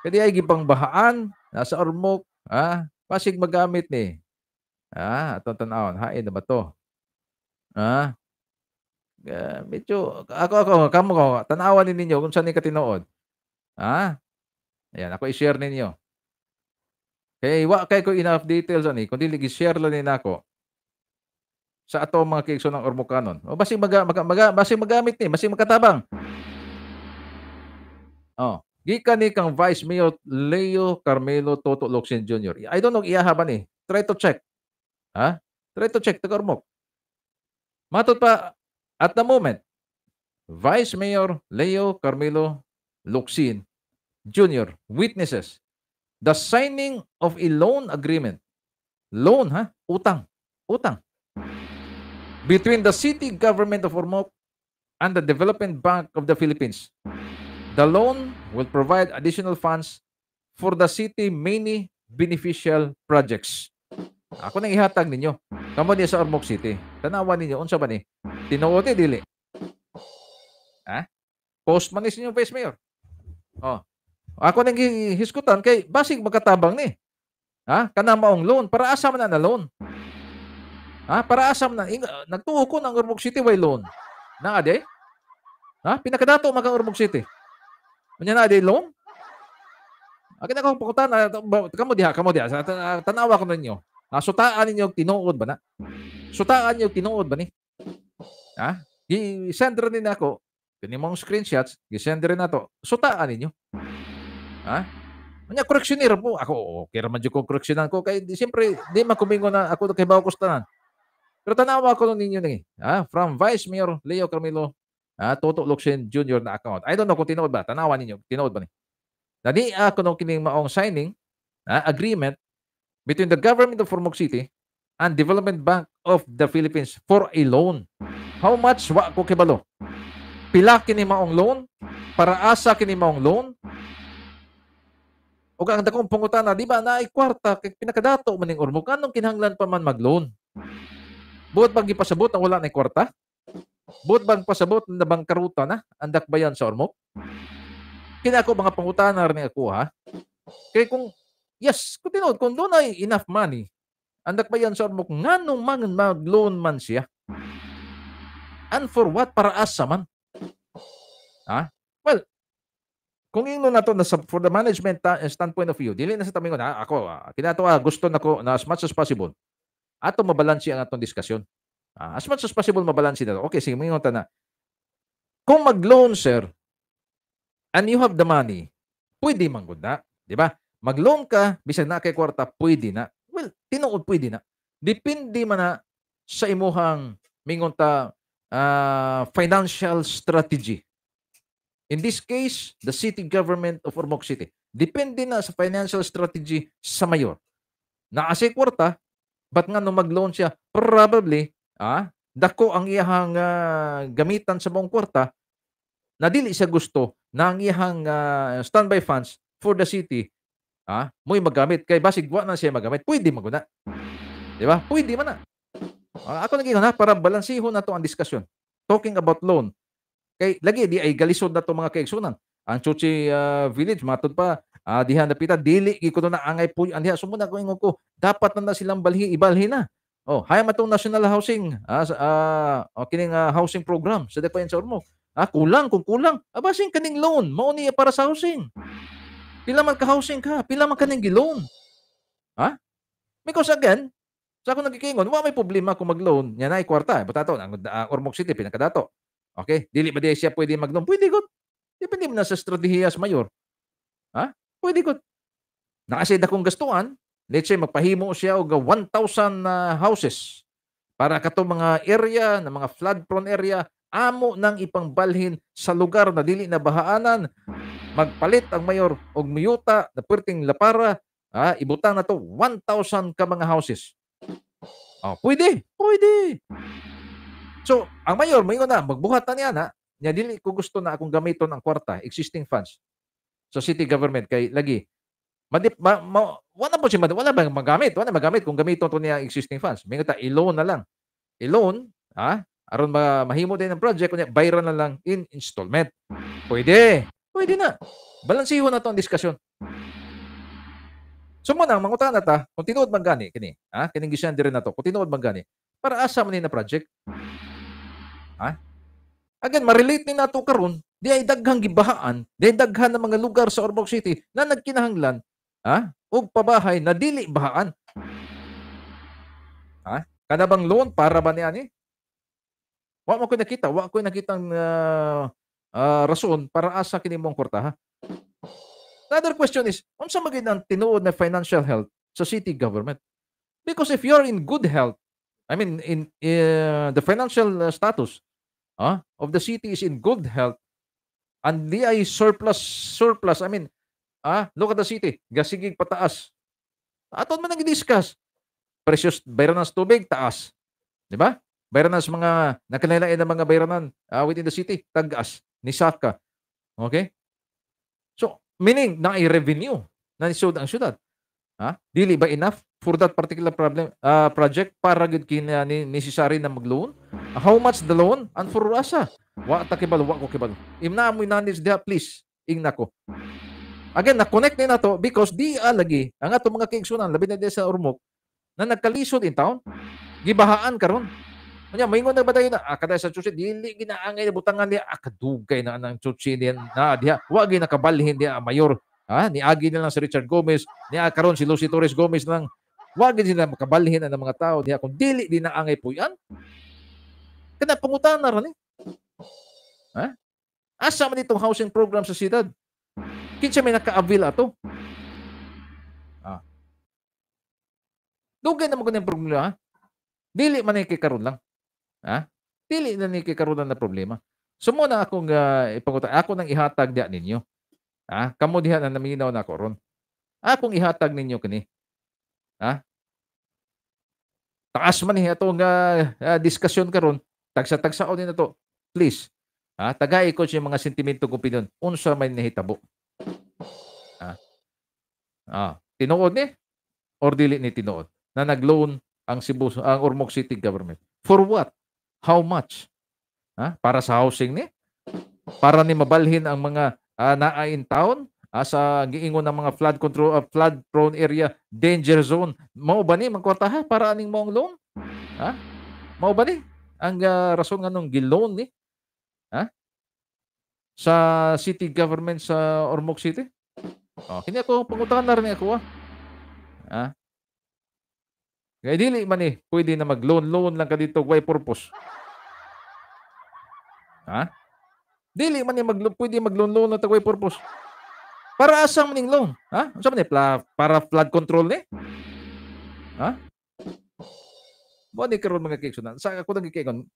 Kadi ay gipangbahaan nasa Ormoc, basig magamit ni. Atong tan-awon, hain na ba to? Medyo ako kamo ko tan-awan ninyo kung saan ni katinuod. Ayan, ako i-share ninyo. Kay wa kay ko enough details ani, kundi gi-share lang ni nako sa ato mga kaigsoon ng Ormocanon. O basig basig magamit ni, basig makatabang. Oh, gikan ni kang Vice Mayor Leo Carmelo Toto Locsin Jr. I don't know iyaha ba ni. Try to check. Ha? Try to check taga Ormoc. Matod pa at the moment, Vice Mayor Leo Carmelo Locsin Jr. witnesses the signing of a loan agreement. Loan, ha? Utang. Utang. Between the city government of Ormoc and the Development Bank of the Philippines. The loan will provide additional funds for the city many beneficial projects. Ako nang ihatag ninyo. Kamo niya sa Ormoc City. Tanawan ninyo, unsa ba ni? Tinuod ni dili. Ha? Post man ni sa inyong Vice Mayor. Oh. Ako nang gihiskutan kay basig magkatabang ni. Ha? Kana maong loan para asa man na loan. Ha? Para asa man na nagtuo ko ng Ormoc City way loan. Naa de? Ha? Pinakadato man kang Ormoc City. Unya naa de loan? Akin ako pakutan, kamo diha, tanawa ko ninyo. Sutaan ninyo tinuod ba na? Sutaan ninyo tinuod ba ni? Ha? Gi-send rin nako kini mong screenshots, gi-send rin nato. Sutaan ninyo. Ha? Unya correctioneer po ako, okay ra man jud ko correctionan ko kay di, siyempre di man kumingon na ako kay bawo ko tanan. Pero tanawa ko ninyo ni, from Vice Mayor Leo Carmelo, Toto Locsin Jr. na account. I don't know kung tinuod ba. Tanawa ninyo, tinuod ba ni? Nani ako nung kining maong signing agreement between the government of Ormoc City and Development Bank of the Philippines for a loan. How much? Wa ko kibalo. Pila kini maong loan? Para asa kini maong loan? Ug ang dakong pangutana, di ba naay kwarta kay pinakadato man ning Ormoc, anong kinahanglan pa man mag-loan? Buot bang gipasabot na wala nay kwarta? Buot bang pasabot na bangkaruta na ang dakbayan sa Ormoc? Kini ako mga pangutana rin ako ha. Kay kung yes, kung tinuod kung dunay enough money ang dakbayan sa Ormoc, nganong man mag-loan man siya? And for what? Para asa man? Ha? Well, kung ingnon nato na sa, for the management standpoint of view, dili na sa tamingon ha, ako kinato gusto nako na as much as possible ato mabalanse ang atong diskusyon. As much as possible mabalanse na to. Okay, sige, mingon ta na. Kung mag-loan sir and you have the money, pwede man gud na, di ba? Mag-loan ka bisag naa kay kwarta, pwede na. Well, tinuod pwede na. Depende man na sa imuhang mingon ta financial strategy. In this case, the city government of Ormoc City. Depende na sa financial strategy sa mayor. Naa siya'y kwarta, but nga nung mag-loan siya, probably, dako ang iyahang gamitan sa buong kwarta na dili siya gusto na ang iyahang standby funds for the city mo'y magamit. Kay basig wa na siya magamit. Pwede man gud na. Di ba? Pwede man na. Ako naging ha, para balansihon na to ang diskusyon. Talking about loan. Kay lagi di ay galisod na to mga kaigsunan. Ang Chuchi Village matud pa diha napita dili gid kuno na angay puy diha sumuna ko ingon ko dapat na na silang balhi ibalhi na. Oh, hay man tong national housing oh, kining housing program sa Dakbayan sa Ormoc. Kulang kung kulang. Abasin kaning loan mao niya para sa housing. Pila man ka housing ka, pila man kaning gi-loan. Ha? Because again, sa ako nagikingon, wa may problema kung mag-loan, nya naay kwarta. Batato ang Ormoc City pinakadato. Okay? Dili ba di siya pwede mag-loan? Pwede gud. Depende man na sa estratehiya sa mayor. Ha? Pwede gud. Naa siya'y dakong gastuan, let's say magpahimo siya og 1,000 houses para katong mga area na mga flood prone area amo nang ipangbalhin sa lugar na dili na bahaanan. Magpalit ang mayor og miyuta na perting lapara, ibutang na to 1,000 ka mga houses. Oh, pwede, pwede. So, ang mayor moingon na magbuhat na niya na, nya dili ko gusto na akong gamiton ang kwarta, existing funds sa city government kay lagi madip ma, ma, wala po siya wala bang magamit, wala magamit kung gamiton to niya ang existing funds. Mingon ta i-loan na lang. I-loan, aron mahimo din ang project kunya bayran na lang in installment. Pwede. Pwede na. Balansihon na to ang diskusyon. So mo nang mangutana ta kung tinuod man gani kini, kining gisyan diri na to, kung tinuod man gani, para asa man ni na project? Ha? Again, ma-relate ni nato karon, di ay daghang gibahaan, di ay daghan ng mga lugar sa Ormoc City na nagkinahanglan, og pabahay na dili bahaan. Ha? Kana bang loan para ba ni ani? Wa man ko nakita, wa ko nakitang rason para asa kini mong kwarta ha. Another question is, unsa man gyud ang tinuod na financial health sa city government? Because if you're in good health, I mean in the financial status of the city is in good health and di ay surplus surplus, I mean, look at the city, gasigig pataas. Aton man ang gi-discuss. Presyos bayranan sa tubig taas. Di ba? Bayranan sa mga nakanilain na mga bayranan within the city, tag-as, nisaka. Okay? So, meaning naay revenue na nisud ang syudad. Ha? Dili ba enough for that particular problem project para gyud kina ni necessary na mag-loan? How much the loan and for asa? Wa ta kibalo, wa ko kibalo. Imna mo knowledge diha, please. Ingna ko. Again, na-connect ni nato because di lagi ang ato mga kaigsunan labi na diha sa Ormoc na nagkalisod in town, gibahaan karon. Unya maingon na ba tayo na kada sa Chuchi dili ginaangay na butangan niya kadugay na anang Chuchi niya na diha wa gyud nakabalhin diha ang mayor. Niagi na lang si Richard Gomez, niya karon si Lucy Torres Gomez lang. Wa gyud sila makabalhin ang mga tao diha kung dili di naangay puy-an. Kana pangutana ra ni. Ha? Asa man itong housing program sa siyudad? Kinsa may naka-avail ato? Dugay na mo kuning problema, ha? Dili man ni kay karon lang. Ha? Dili na ni kay karon na problema. So mo na akong ipangutan, ako nang ihatag diha ninyo. Ha? Kamo diha na naminaw na ako ron. Akong ihatag ninyo kini. Ha? Taas man ni atong diskusyon karon, tagsa-tagsaon ni nato. Please. Ha? Tagay ko siya mga sentimento kong opinyon. Unsa may nahitabo? Ha? Ah, tinuod ni or dili ni tinuod na nag-loan ang Cebu, ang Ormoc City government? For what? How much? Ha? Para sa housing ni? Para ni mabalhin ang mga naa in town sa giingon ng mga flood control, flood prone area, danger zone. Mao ba ni magkwarta ha para aning maong loan? Ha? Mao ba ni ang rason nganong gi-loan ni? Ha? Sa city government sa Ormoc City? Oh, kini ako pangutahan na rin ako. Ha? Kaya dili man eh, pwede na mag-loan-loan lang ka dito, why purpose? Ha? Dili man eh, pwede mag-loan-loan na why purpose? Para asang maning loan? Ha? Unsa man ni? Para flood control ni? Ha? Mo ni karon mga kiksuna. Sa ako nang gikigon,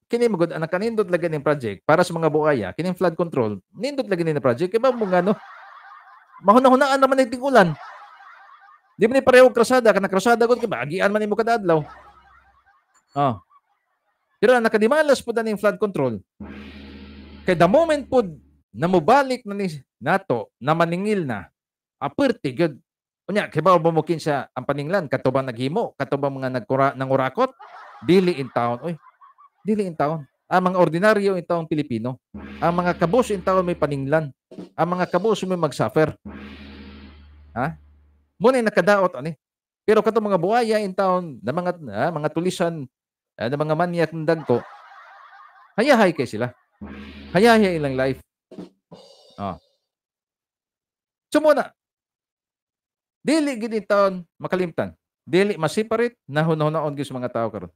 kini magud ang kanindot lagi ning project para sa mga buaya, kining flood control, nindot lagi ni project kay ba mo ngano? Mahuna-hunaan naman ni ting-ulan. Di man ni pareho krasada, kana krasada gud kay agian man nimo kada adlaw. Oh. Pero ang nakadimalas pud aning flood control. Kay the moment pud na mobalik na ni nato na maningil na aperte gyud. Unya kay ba mo kinsa ang paninglan kadto ba naghimo, kadto ba mga nagkura nangurakot? Dili in town oy. Dili in town. Ang mga ordinaryo in taong Pilipino, ang mga kabos in taon may paninglan, ang mga kabos may magsuffer. Ha? Muna nakadaot ani. Pero kadto mga buaya in town na mga mga tulisan na mga manyak ng dagko, hayahay kay sila. Hayahay ilang life. Oh. So muna, dili gid in taon makalimtan. Dili masiparit na hunahunahon gyud sa mga tao karon.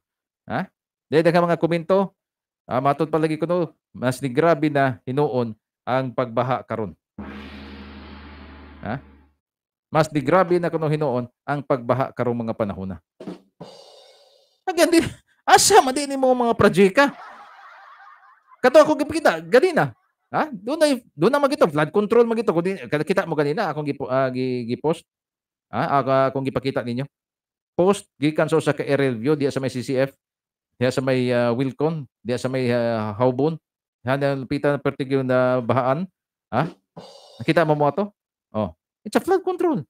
Ha? Dili daghang mga komento, matod palagi kuno mas ni grabe na hinuon ang pagbaha karon. Ha? Mas di grabe na kuno hinuon ang pagbaha karong mga panahon na. Again, di, asa man din mo mga projecta. Kato ako gipakita ganina. Ha? Doon na magito flood control magito kun kita mo ganina akong gi-post. Ha? Akong gipakita ninyo. Post gikan sa ka aerial view diya sa may CCF, diya sa may Wilcon, diya sa may Haubon. Ha, nalupitan ng particular na bahaan. Ha? Nakita mo mo ato? Oh. It's a flood control.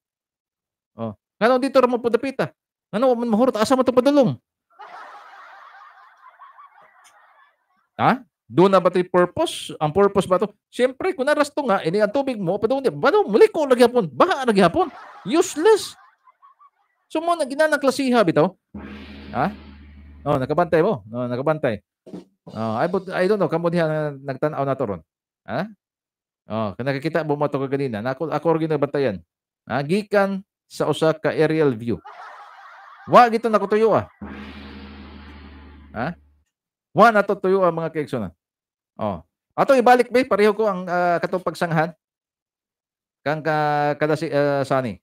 Oh. Ngano dito ra mo pudapita? Ngano man mahurot asa mo to padulong? Ha? Doon na ba ito purpose? Ang purpose ba ito? Siyempre, kung narasto nga, ini ang tubig mo, padung di, ba muli ko lagi hapon, baha lagi hapon. Useless. So mo na ginanang klasiha bitaw. Ha? Oh, nakabantay mo. Oh, nakabantay. Oh, I don't know kamo diha nagtan-aw na to ron. Ha? Oh, kung nakakita mo mo to kaganina, na ako ako ra ginabantayan. Ha, gikan sa usa ka aerial view. Wa gito nakutuyo ah. Ha? Wa na to tuyo ang mga kaigsoon. Oh. Ato ibalik be pareho ko ang katong pagsanghan kang kada si Sunny.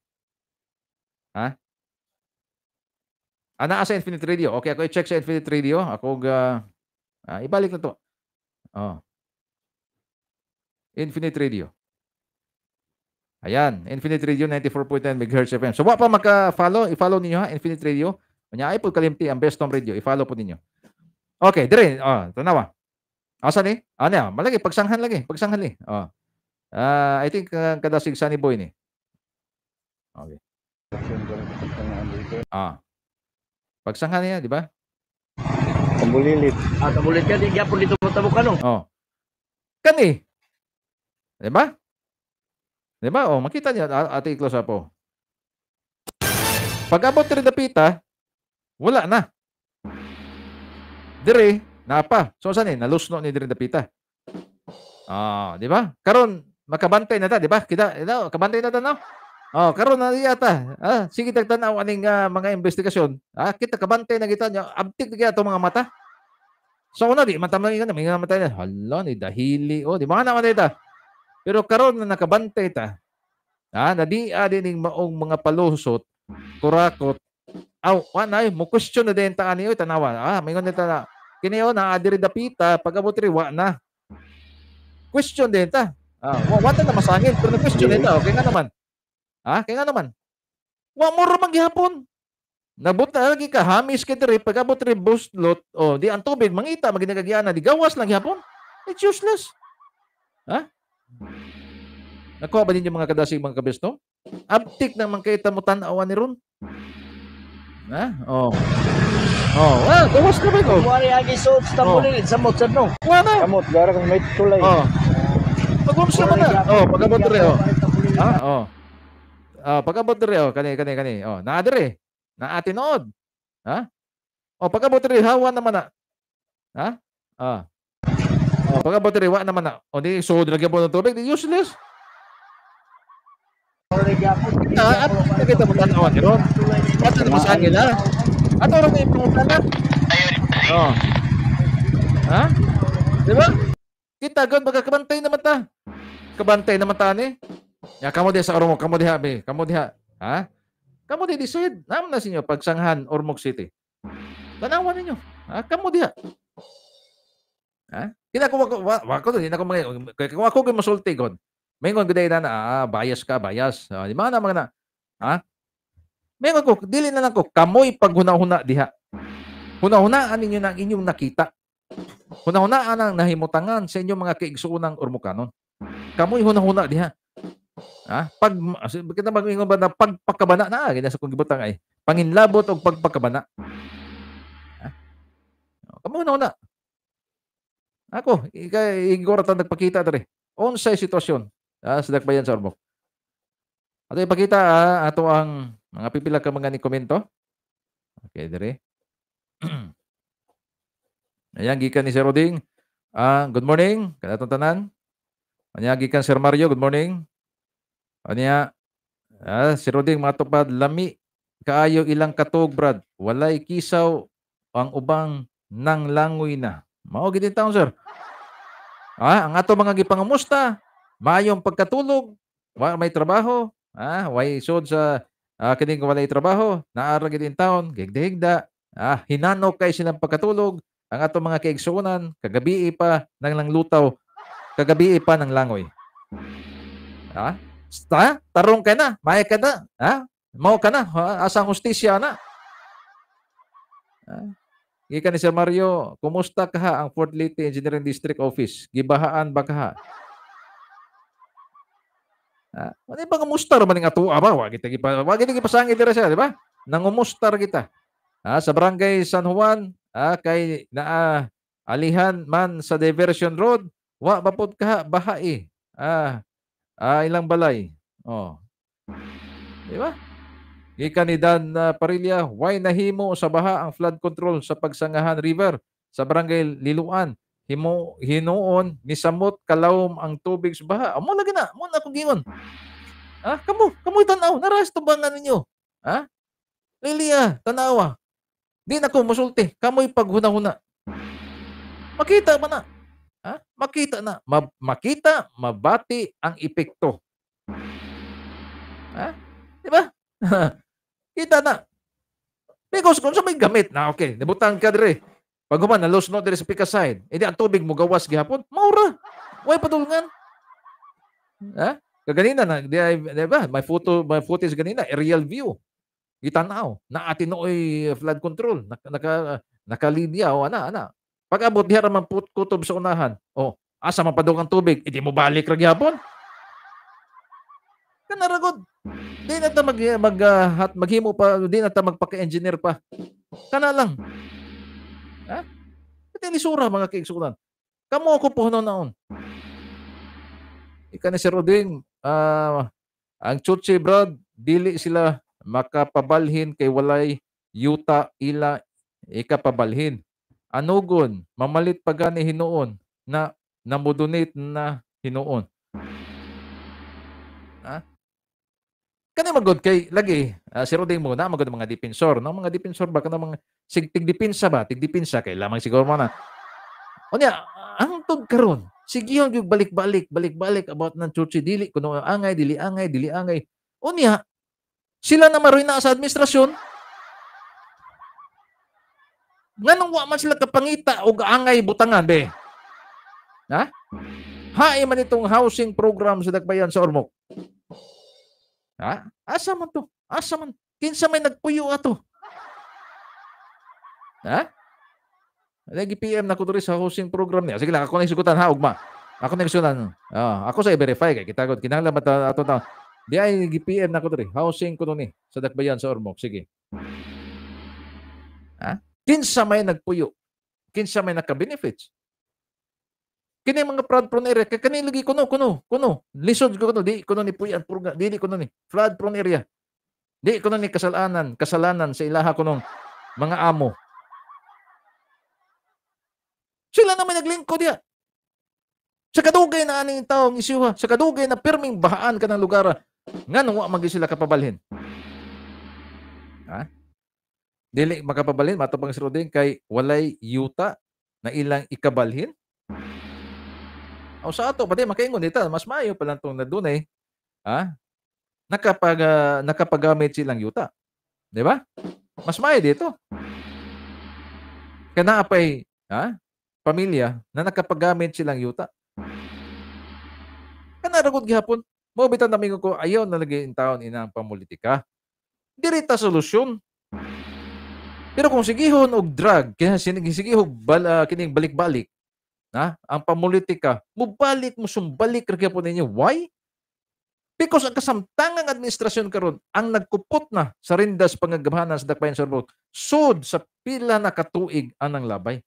Ha? Ana sa Infinite Radio. Okay, ako i-check sa Infinite Radio. Ako ibalik na to. Oh. Infinite Radio. Ayan, Infinite Radio 94.9 MHz FM. So wa pa maka-follow, i-follow ninyo ha, Infinite Radio. Unya ay po kalimti ang Best Home Radio, i-follow po ninyo. Okay, dire, oh, tanawa. Asa ni? Ano, malagi pagsanghan lagi, pagsanghan ni. Oh. I think kadasig Sunny Boy ni. Okay. Ah. Pagsanghan niya, di ba? Tambulilit. Ah, tambulilit ka di gyapon dito mo tabok ano. Oh. Kani. Di ba? Di ba? Oh, makita niya ate i-close up po. Pag abot diri dapita, wala na. Dire, napa. So saan ni? Nalusno ni diri dapita. Ah, di ba? Karon makabantay na ta, di ba? Kita, no, kabantay na ta, no? Oh, karon na yata. Ah, sige tagtan-aw aning mga investigasyon. Ah, kita kabantay na kita nya, abtik na kita mga mata. So una di man tamang ingon, may nga matay na. Hala ni dahili. Oh, di ba na man ta. Pero karon na nakabantay ta. Ah, nadi dining maong mga palusot, kurakot. Aw, wa na mo question na din ta ani oy, tanawa. Ah, mingon din ta na. Kini oh, naa diri dapita, pag-abot diri wa na. Question din ta. Ah, wa ta na masangil pero na question din ta. Okay nga naman. Ah, kay nga naman. Wa mo ra man gihapon. Nabot na lagi ka hamis kay diri, pag-abot diri buslot, oh, di ang tubig mangita maginagagiana, di gawas lang gihapon. It's useless. Ha? Nakuha ba ninyo mga kadasig mga kabesto? Abtik na man kay ta mo tan-awan ni ron. Ha? Oh. Oh, ah, gawas na ba ko? Wari agi suot sa tambulilid sa samot sad no. Wa na. Kamot gara kung may tulay. Oh. Pag-ums naman na. Oh, pag-abot diri oh. Ah, oh. Ah, pag-abot diri oh, kani kani kani. Oh, naa diri. Naa tinuod. Ha? Oh, pag-abot diri hawa naman na. Ha? Ah. Oh, pag-abot diri wa naman na. O di suod ra gyapon ng tubig, di useless. Ah, at kita mo tan-awan ni ron. Ato na masangil ha. Ato ra na ipangutana. Oh. Ha? Di ba? Kita gud magkakabantay naman ta. Kabantay naman ta ni. Ya kamo diha sa Ormoc, kamo diha be, kamo diha. Ha? Kamo di decide. Naam na sinyo pagsanghan Ormoc City. Tanawan ninyo. Ha? Kamo diha. Ha? Kina ko wa ko di na ko mga kung ako gyud mosulti god. Maingon gud na na bias ka, bias. Di mga na mga na. Ha? Maingon ko dili na lang ko kamoy paghuna-huna diha. Huna-hunaan ninyo na ang inyong nakita. Huna-hunaan ang nahimutangan sa inyong mga kaigsuonang Ormocanon. Kamoy huna-huna diha. Ha? Pag kita mag-ingon ba na pagpakabana na gina sa kong gibutang ay panginlabot og pagpakabana. Ha? Kamoy huna-huna. Ako, igora ta nagpakita diri. Unsay sitwasyon sa dakbayan sa Ormoc. Ato ipakita ato ang mga pipila ka mga ni komento. Okay, diri. Ayan, gikan ni Sir Oding. Good morning kanatong tanan. Anya gikan Sir Mario, good morning. Anya Sir Oding matupad lami kaayo ilang katog brad. Walay kisaw ang ubang nang langoy na. Mao gid taon sir. Ah, ang ato mga gipangamusta, maayong pagkatulog, wa may trabaho, way sud sa kining walay trabaho, naa ra gid in taon, gigdihigda, hinanok kay silang pagkatulog. Ang ato mga kaigsuonan, kagabi pa nang langlutaw, kagabi pa nang langoy. Ha? Tarong ka na, maya ka na, ha? Mao ka na, ha? Asang hustisya na. Ha? Gikan ni Sir Mario, kumusta kaha ang Fort Leyte Engineering District Office? Gibahaan ba kaha? Ha? Ano ba kumusta ra man ning ato ba? Wa kita gipasangil dira siya, di ba? Nangumusta ra kita. Ha? Sa Barangay San Juan, kay naa alihan man sa Diversion Road, wa ba pod kaha baha eh. Ilang balay. Oh. Di ba? Gikan ni Dan Parilla, why nahimo sa baha ang flood control sa Pagsangahan River sa Barangay Liluan? Hinuon ni samot kalawom ang tubig sa baha. Amo lagi na, mo na akong gingon. Ha? Kamo tan-aw, naras tubangan ninyo. Ha? Lilia, tanawa. Di na ko musulti, kamoy paghuna-huna. Makita ba na? Ha? Makita na. Makita, mabati ang epekto. Ha? Di ba? Kita na. Because kung sa may gamit na, okay, nabutang ka dire. Pag human, na-lose no dire sa pika side. Hindi, ang tubig mo gawas gihapon, maura. Way padulngan. Ha? Kaganina na, di ba? May photo, may footage ganina, aerial view. Gitanaw, na atin nooy flood control, nakalidya o ana. Pag-abot diha ra man kutob sa unahan. Oh, asa man padung ang tubig, hindi mo balik ra gihapon. Kanaragod. Di na ta maghimo pa, di na ta magpaka-engineer pa. Kana lang. Ha? Iti lisura mga kaigsunan. Kamo ako po naon. Ika ni Sir Oding, ang Chuchi brad, dili sila makapabalhin kay walay yuta ila ikapabalhin. Anugon, mamalit pa gani hinuon na namodonate na hinuon. Ha? Kani magod kay lagi Sir Oding mo na magod mga depensor, no? Mga depensor ba kana mga tigdepinsa ba? Tigdepinsa kay lamang siguro man na. Unya, ang tug karon, sige yung balik-balik about ng Chuchi dili kuno angay, dili angay, dili angay. Unya, sila na maruina sa administrasyon. Nganong wa man sila kapangita og angay butangan be? Ha? Hae man itong housing program sa Dakbayan sa Ormoc. Ha? Asa man to? Asa man? Kinsa may nagpuyo ato? Ha? Lagi PM na ko diri sa housing program niya. Sige lang, ako na isugutan ha, ugma. Ako na isugutan. Ako sa i-verify kay kita gud kinahanglan ba ato ta. Di ay PM na ko diri. Housing kuno ni sa Dakbayan sa Ormoc. Sige. Ha? Kinsa may nagpuyo? Kinsa may naka-benefits? Kini mga flood prone area kay kani lagi kuno kuno kuno. Lisod ko kuno di kuno ni puyan purga dili kuno ni flood prone area. Di kuno ni kasalanan, kasalanan sa ilaha kunong mga amo. Sila na may naglingkod diya. Sa kadugay na aning taong isyuha, sa kadugay na pirming bahaan ka ng lugar, nganong wa man gyud sila kapabalhin? Ha? Dili makapabalhin, matubang si Rodin, kay walay yuta na ilang ikabalhin? O sa ato, pati makaingon dito, mas maayo pa lang itong nadunay, ha? Nakapagamit silang yuta. Di ba? Mas maayo dito. Kaya naapay, ha? Pamilya na nakapagamit silang yuta. Kanaragod gihapon. Mao bitan namingo ko ayaw na lagi in taon inang pamulitika. Diri ta solusyon. Pero kung sigihon og drug, sigihon kining balik-balik, na ang pamulitika, mubalik mo sumbalik ra gyapon ninyo. Why? Because ang kasamtangang administrasyon karon ang nagkupot na sa rindas pangagabhanan sa Dakbayan sa Ormoc, sud sa pila na katuig anang labay.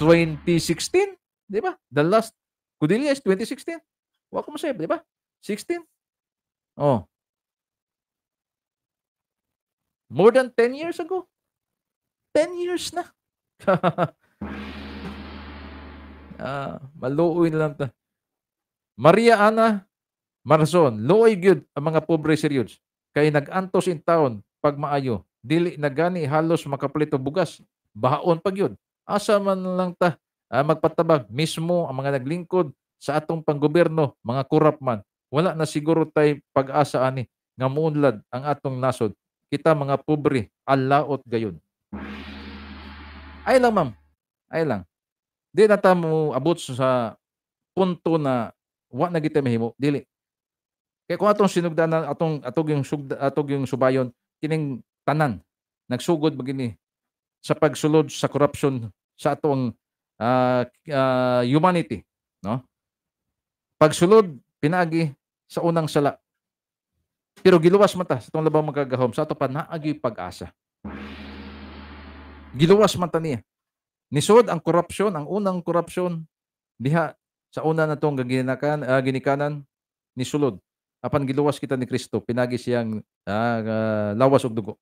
2016, di ba? The last Codilla is 2016. Wa ko masayop, di ba? 16. Oh. More than 10 years ago. 10 years na. Maluoy na lang ta. Maria Ana Marzon, luoy gyud ang mga pobre serious. Kay nag-antos in town pag maayo. Dili na gani halos makapalit og bugas. Bahaon pag yun. Asa man lang ta magpatabag mismo ang mga naglingkod sa atong panggobyerno, mga kurap man. Wala na siguro tay pag-asa ani nga muunlad ang atong nasod. Kita mga pobre, alaot gayon. Ay lang ma'am, ay lang. Di na ta mo abot sa punto na wa na kita mahimo, dili. Kaya kung atong sinugdanan, atong yung subayon, kining tanan nagsugod magini sa pagsulod sa corruption sa atong humanity, no? Pagsulod pinaagi sa unang sala. Pero giluwas man ta sa atong labang magagahom, sa ato pa naagi pag-asa. Giluwas man ta niya. Nisod ang korupsyon, ang unang korupsyon diha sa una natong ginikanan nisulod. Apan giluwas kita ni Kristo, pinagi siyang lawas ug dugo.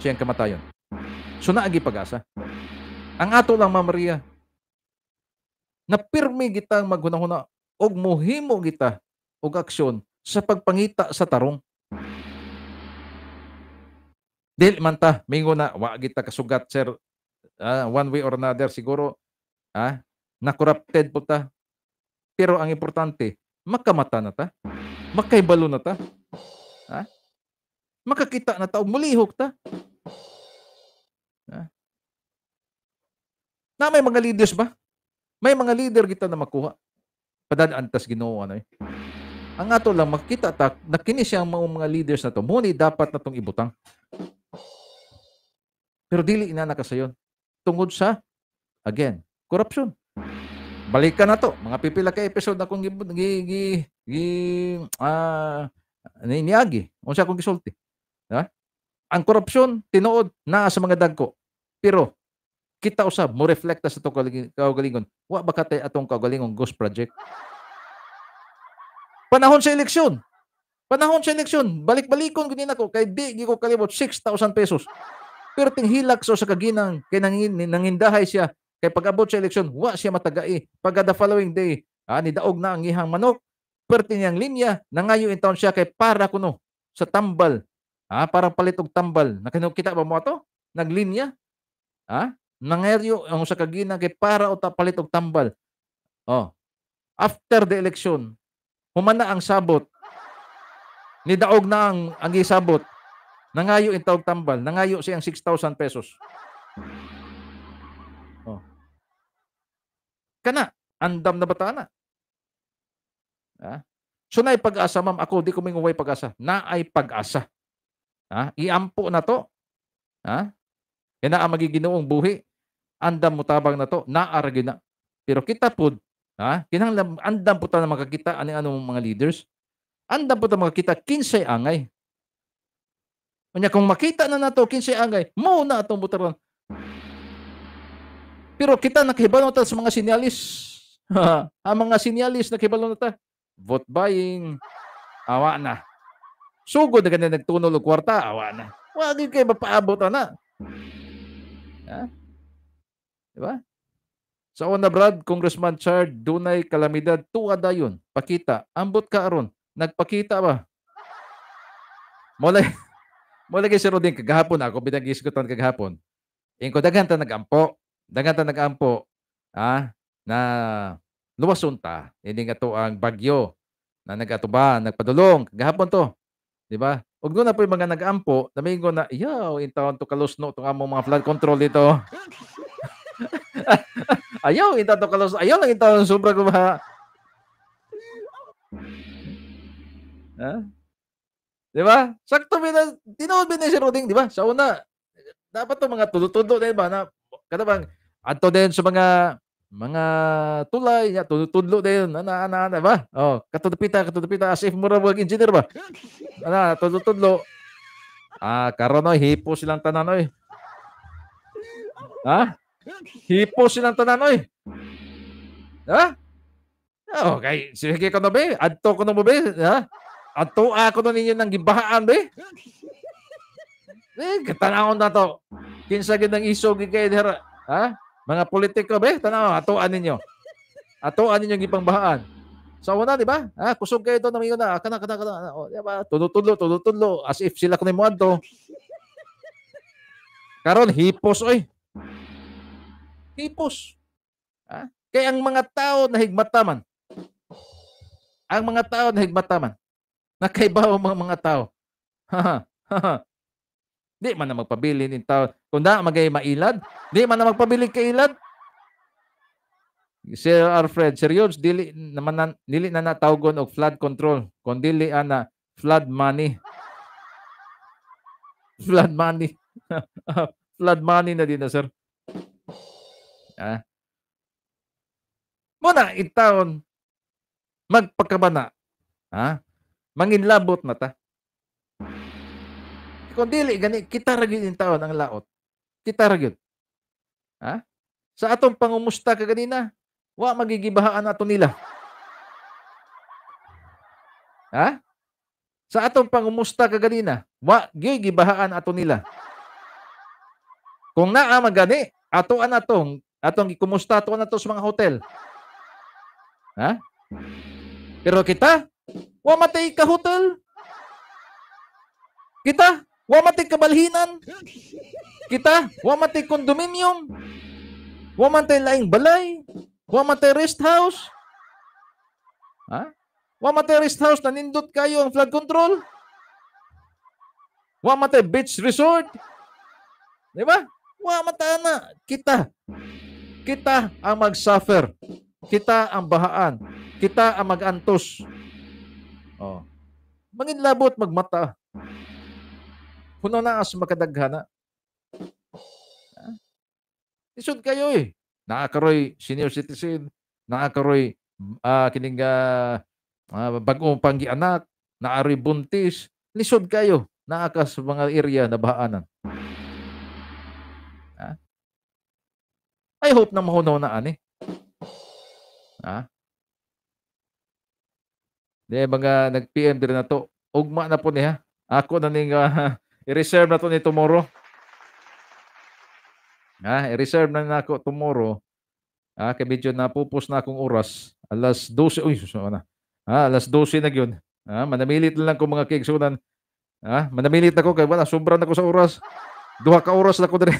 Siyang kamatayon. So naagi pag-asa. Ang ato lang, Ma'am Maria, na pirmi gitang maghunahuna og mohimo kita og aksyon sa pagpangita sa tarong. Dili man ta mingon na wa kita kasugat sir, one way or another siguro na corrupted po ta. Pero ang importante, makamata na ta, makaibalo na ta, makakita na ta og mulihok ta. Na may mga leaders ba? May mga leader kita na makuha. Padadaan tas Ginoo ano eh. Ang ato lang makita ta na kini siyang mga leaders na to. Muni dapat na tong ibutang. Pero dili ina nakasayon tungod sa again, corruption. Balikan na to. Mga pipila ka episode akong niagi. Unsa akong gisulti. Ha? Ang korupsyon tinuod naa sa mga dagko. Pero kita usab mo reflect sa atong kaugalingon. Wa ba katay atong kaugalingong ghost project? Panahon sa eleksyon. Panahon sa eleksyon, balik-balikon gud nako kay di gi ko kalimot 6,000 pesos. Pero tinghilak so sa kaginang kay nangindahay siya kay pag-abot sa eleksyon, wa siya matagai. Pagka the following day, nidaog na ang ihang manok, perti niyang linya, nangayo in town siya kay para kuno sa tambal. Para palit og tambal. Nakinukita ba mo ato? Naglinya? Nangayo ang sa kaginang kay para o palit og tambal. Oh. After the election, humana ang sabot. Nidaog na ang gisabot. Nangayo in tawag tambal. Nangayo siyang 6,000 pesos. Oh. Kana, andam na bata na. Ha? So naay pag-asa, ma'am, ako di ko mingon way pag-asa. Naay pag-asa. Ha? Iampo na to. Ha? Yan na ang magiginoong buhi. Andam mo tabang na to, naa ra gyud na. Pero kita pud, ha? Kinahanglan andam pud ta na makakita ani anong mga leaders. Andam pud ta makakita kinsay angay. Unya kung makita na nato kinsay angay, mo na atong botohan. Pero kita nakahibalo ta sa mga sinyalis. Ang mga sinyalis nakahibalo na ta. Vote buying, awa na. Sugod na gani nagtunol og kwarta, awa na. Wa gyud kay mapaabot ana. Ha? Di ba? Sa una, Brad, Congressman Chard, dunay kalamidad, tuwa dayon. Pakita. Ambot ka aron. Nagpakita ba? Mula kay Sir Roding, kagahapon ako, binagisgutan kagahapon. Ingko, daghan ta nagampo. Daghan ta nagampo. Ah, na luwason ta. Hindi nga to ang bagyo na nagatuba, nagpadulong. Kagahapon to. Di ba? Ug doon na po yung mga nag-ampo, namingo na, yaw, in taon to kalusno itong among mga flood control dito. Ayaw, in taon to kalusno. Ayaw lang in taon, sobra gumaha. Ha? Di ba? Sakto ba na, tinuod ba na si Roding, di ba? Sa una, dapat to mga tudo-tudo na ba? Na, kada bang, adto din sa mga tulay, ya, tudo-tudlo din, ana, ana, ana, ba? Oh, katudupita, katudupita, as if mura wag engineer ba? Ana, tudo-tudlo. Ah, karon oy, hipo silang tanan oy. Ha? Hipo silang tanan oy. Ha? Okay, sige ko na be, adto ko na mo be, ha? Adto ako na ninyo nang gibahaan be. Eh, katanawon na to. Kinsa gid ang isog kay dira, ha? Mga politiko be, tanaw, atoan ninyo. Atoan ninyo gipangbahaan. Sa una, di ba? Ah, kusog kayo doon, namingon na. Kana, kana, kana. O, di ba? Tudlo-tudlo, tudlo-tudlo. As if sila kunin mo adto. Karon hipos, oy. Hipos. Ha? Kaya ang mga tao na higmataman. Ang mga tao na higmataman. Nakaibaw ang mga tao. Di man na magpabili ng tao. Kung na magay mailad, di man na magpabili kay ilad. Sir Alfred, seryoso, dili naman na, dili na natawgon og flood control, kun dili ana flood money. Flood money. Flood money na din na, sir. Ah. Muna intawon magpakabana. Ha? Manginlabot na ta. Kung dili gani kita ra gyud intawon ang laot. Kita ra gyud. Ha? Sa atong pangumusta kaganina, wa magigibahaan ato nila. Ha? Sa atong pangumusta kaganina, wa gigibahaan ato nila. Kung naa magani, ato atong atong gikumusta ato na to sa mga hotel. Ha? Pero kita, wa matay ka hotel. Kita, wa matay kabalhinan. Kita, wa matay condominium. Wa matay laing balay. Wa matay rest house. Ha? Wa matay rest house na nindot kayo ang flood control. Wa matay beach resort. Di ba? Wa matay na. Kita. Kita ang mag-suffer. Kita ang bahaan. Kita ang mag-antos. Oh. Manginlabot magmata. Puno na as makadaghana. Ha? Isod kayo eh. Naakaroy senior citizen, naakaroy kining bag-ong panggianak, naaroy buntis. Lisod kayo. Naa ka sa mga area na bahaanan. Ha? I hope na mahunaw na ani. Ha? Di mga nag-PM diri na to. Ugma na po niya. Ako na ning i-reserve na to ni tomorrow. Ha, i-reserve na nako tomorrow. Ha, kay medyo napupos na akong oras. Alas 12. Uy, susunod na. Ha, alas 12 na gyud. Ha, manamilit na lang ko mga kaigsunan. Ha, manamilit ako kay wala sobra na ko sa oras. 2 ka oras na ko diri.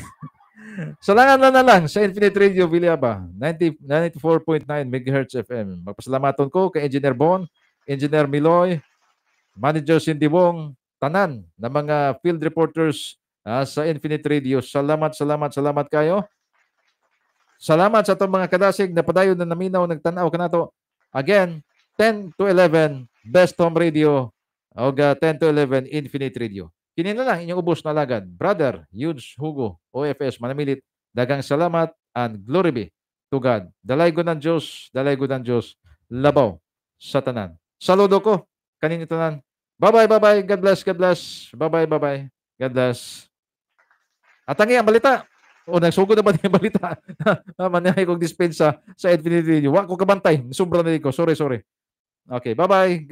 Salangan na lang sa Infinite Radio Villaba, 94.9 MHz FM. Magpasalamaton ko kay Engineer Bon, Engineer Miloy, Manager Cindy Wong, tanan na mga field reporters Sa Infinite Radio. Salamat, salamat, salamat kayo. Salamat sa atong mga kadasig na padayon na naminaw, nagtan-aw kanato. Again, 10 to 11 Best Home Radio og 10 to 11 Infinite Radio. Kini na lang inyong ubos na alagad. Brother Huge Hugo, OFS, manamilit. Daghang salamat and glory be to God. Dalaygon ng Diyos, dalaygon ng Diyos, labaw sa tanan. Saludo ko kaninyo tanan. Bye-bye, bye-bye. God bless, God bless. Bye-bye, bye-bye. God bless. At ang iyang balita. O, nagsugod na ba niya balita? Manahay kong dispensa sa Infinite Radio. Wa ko kabantay. Sobra na ko. Sorry, sorry. Okay, bye-bye.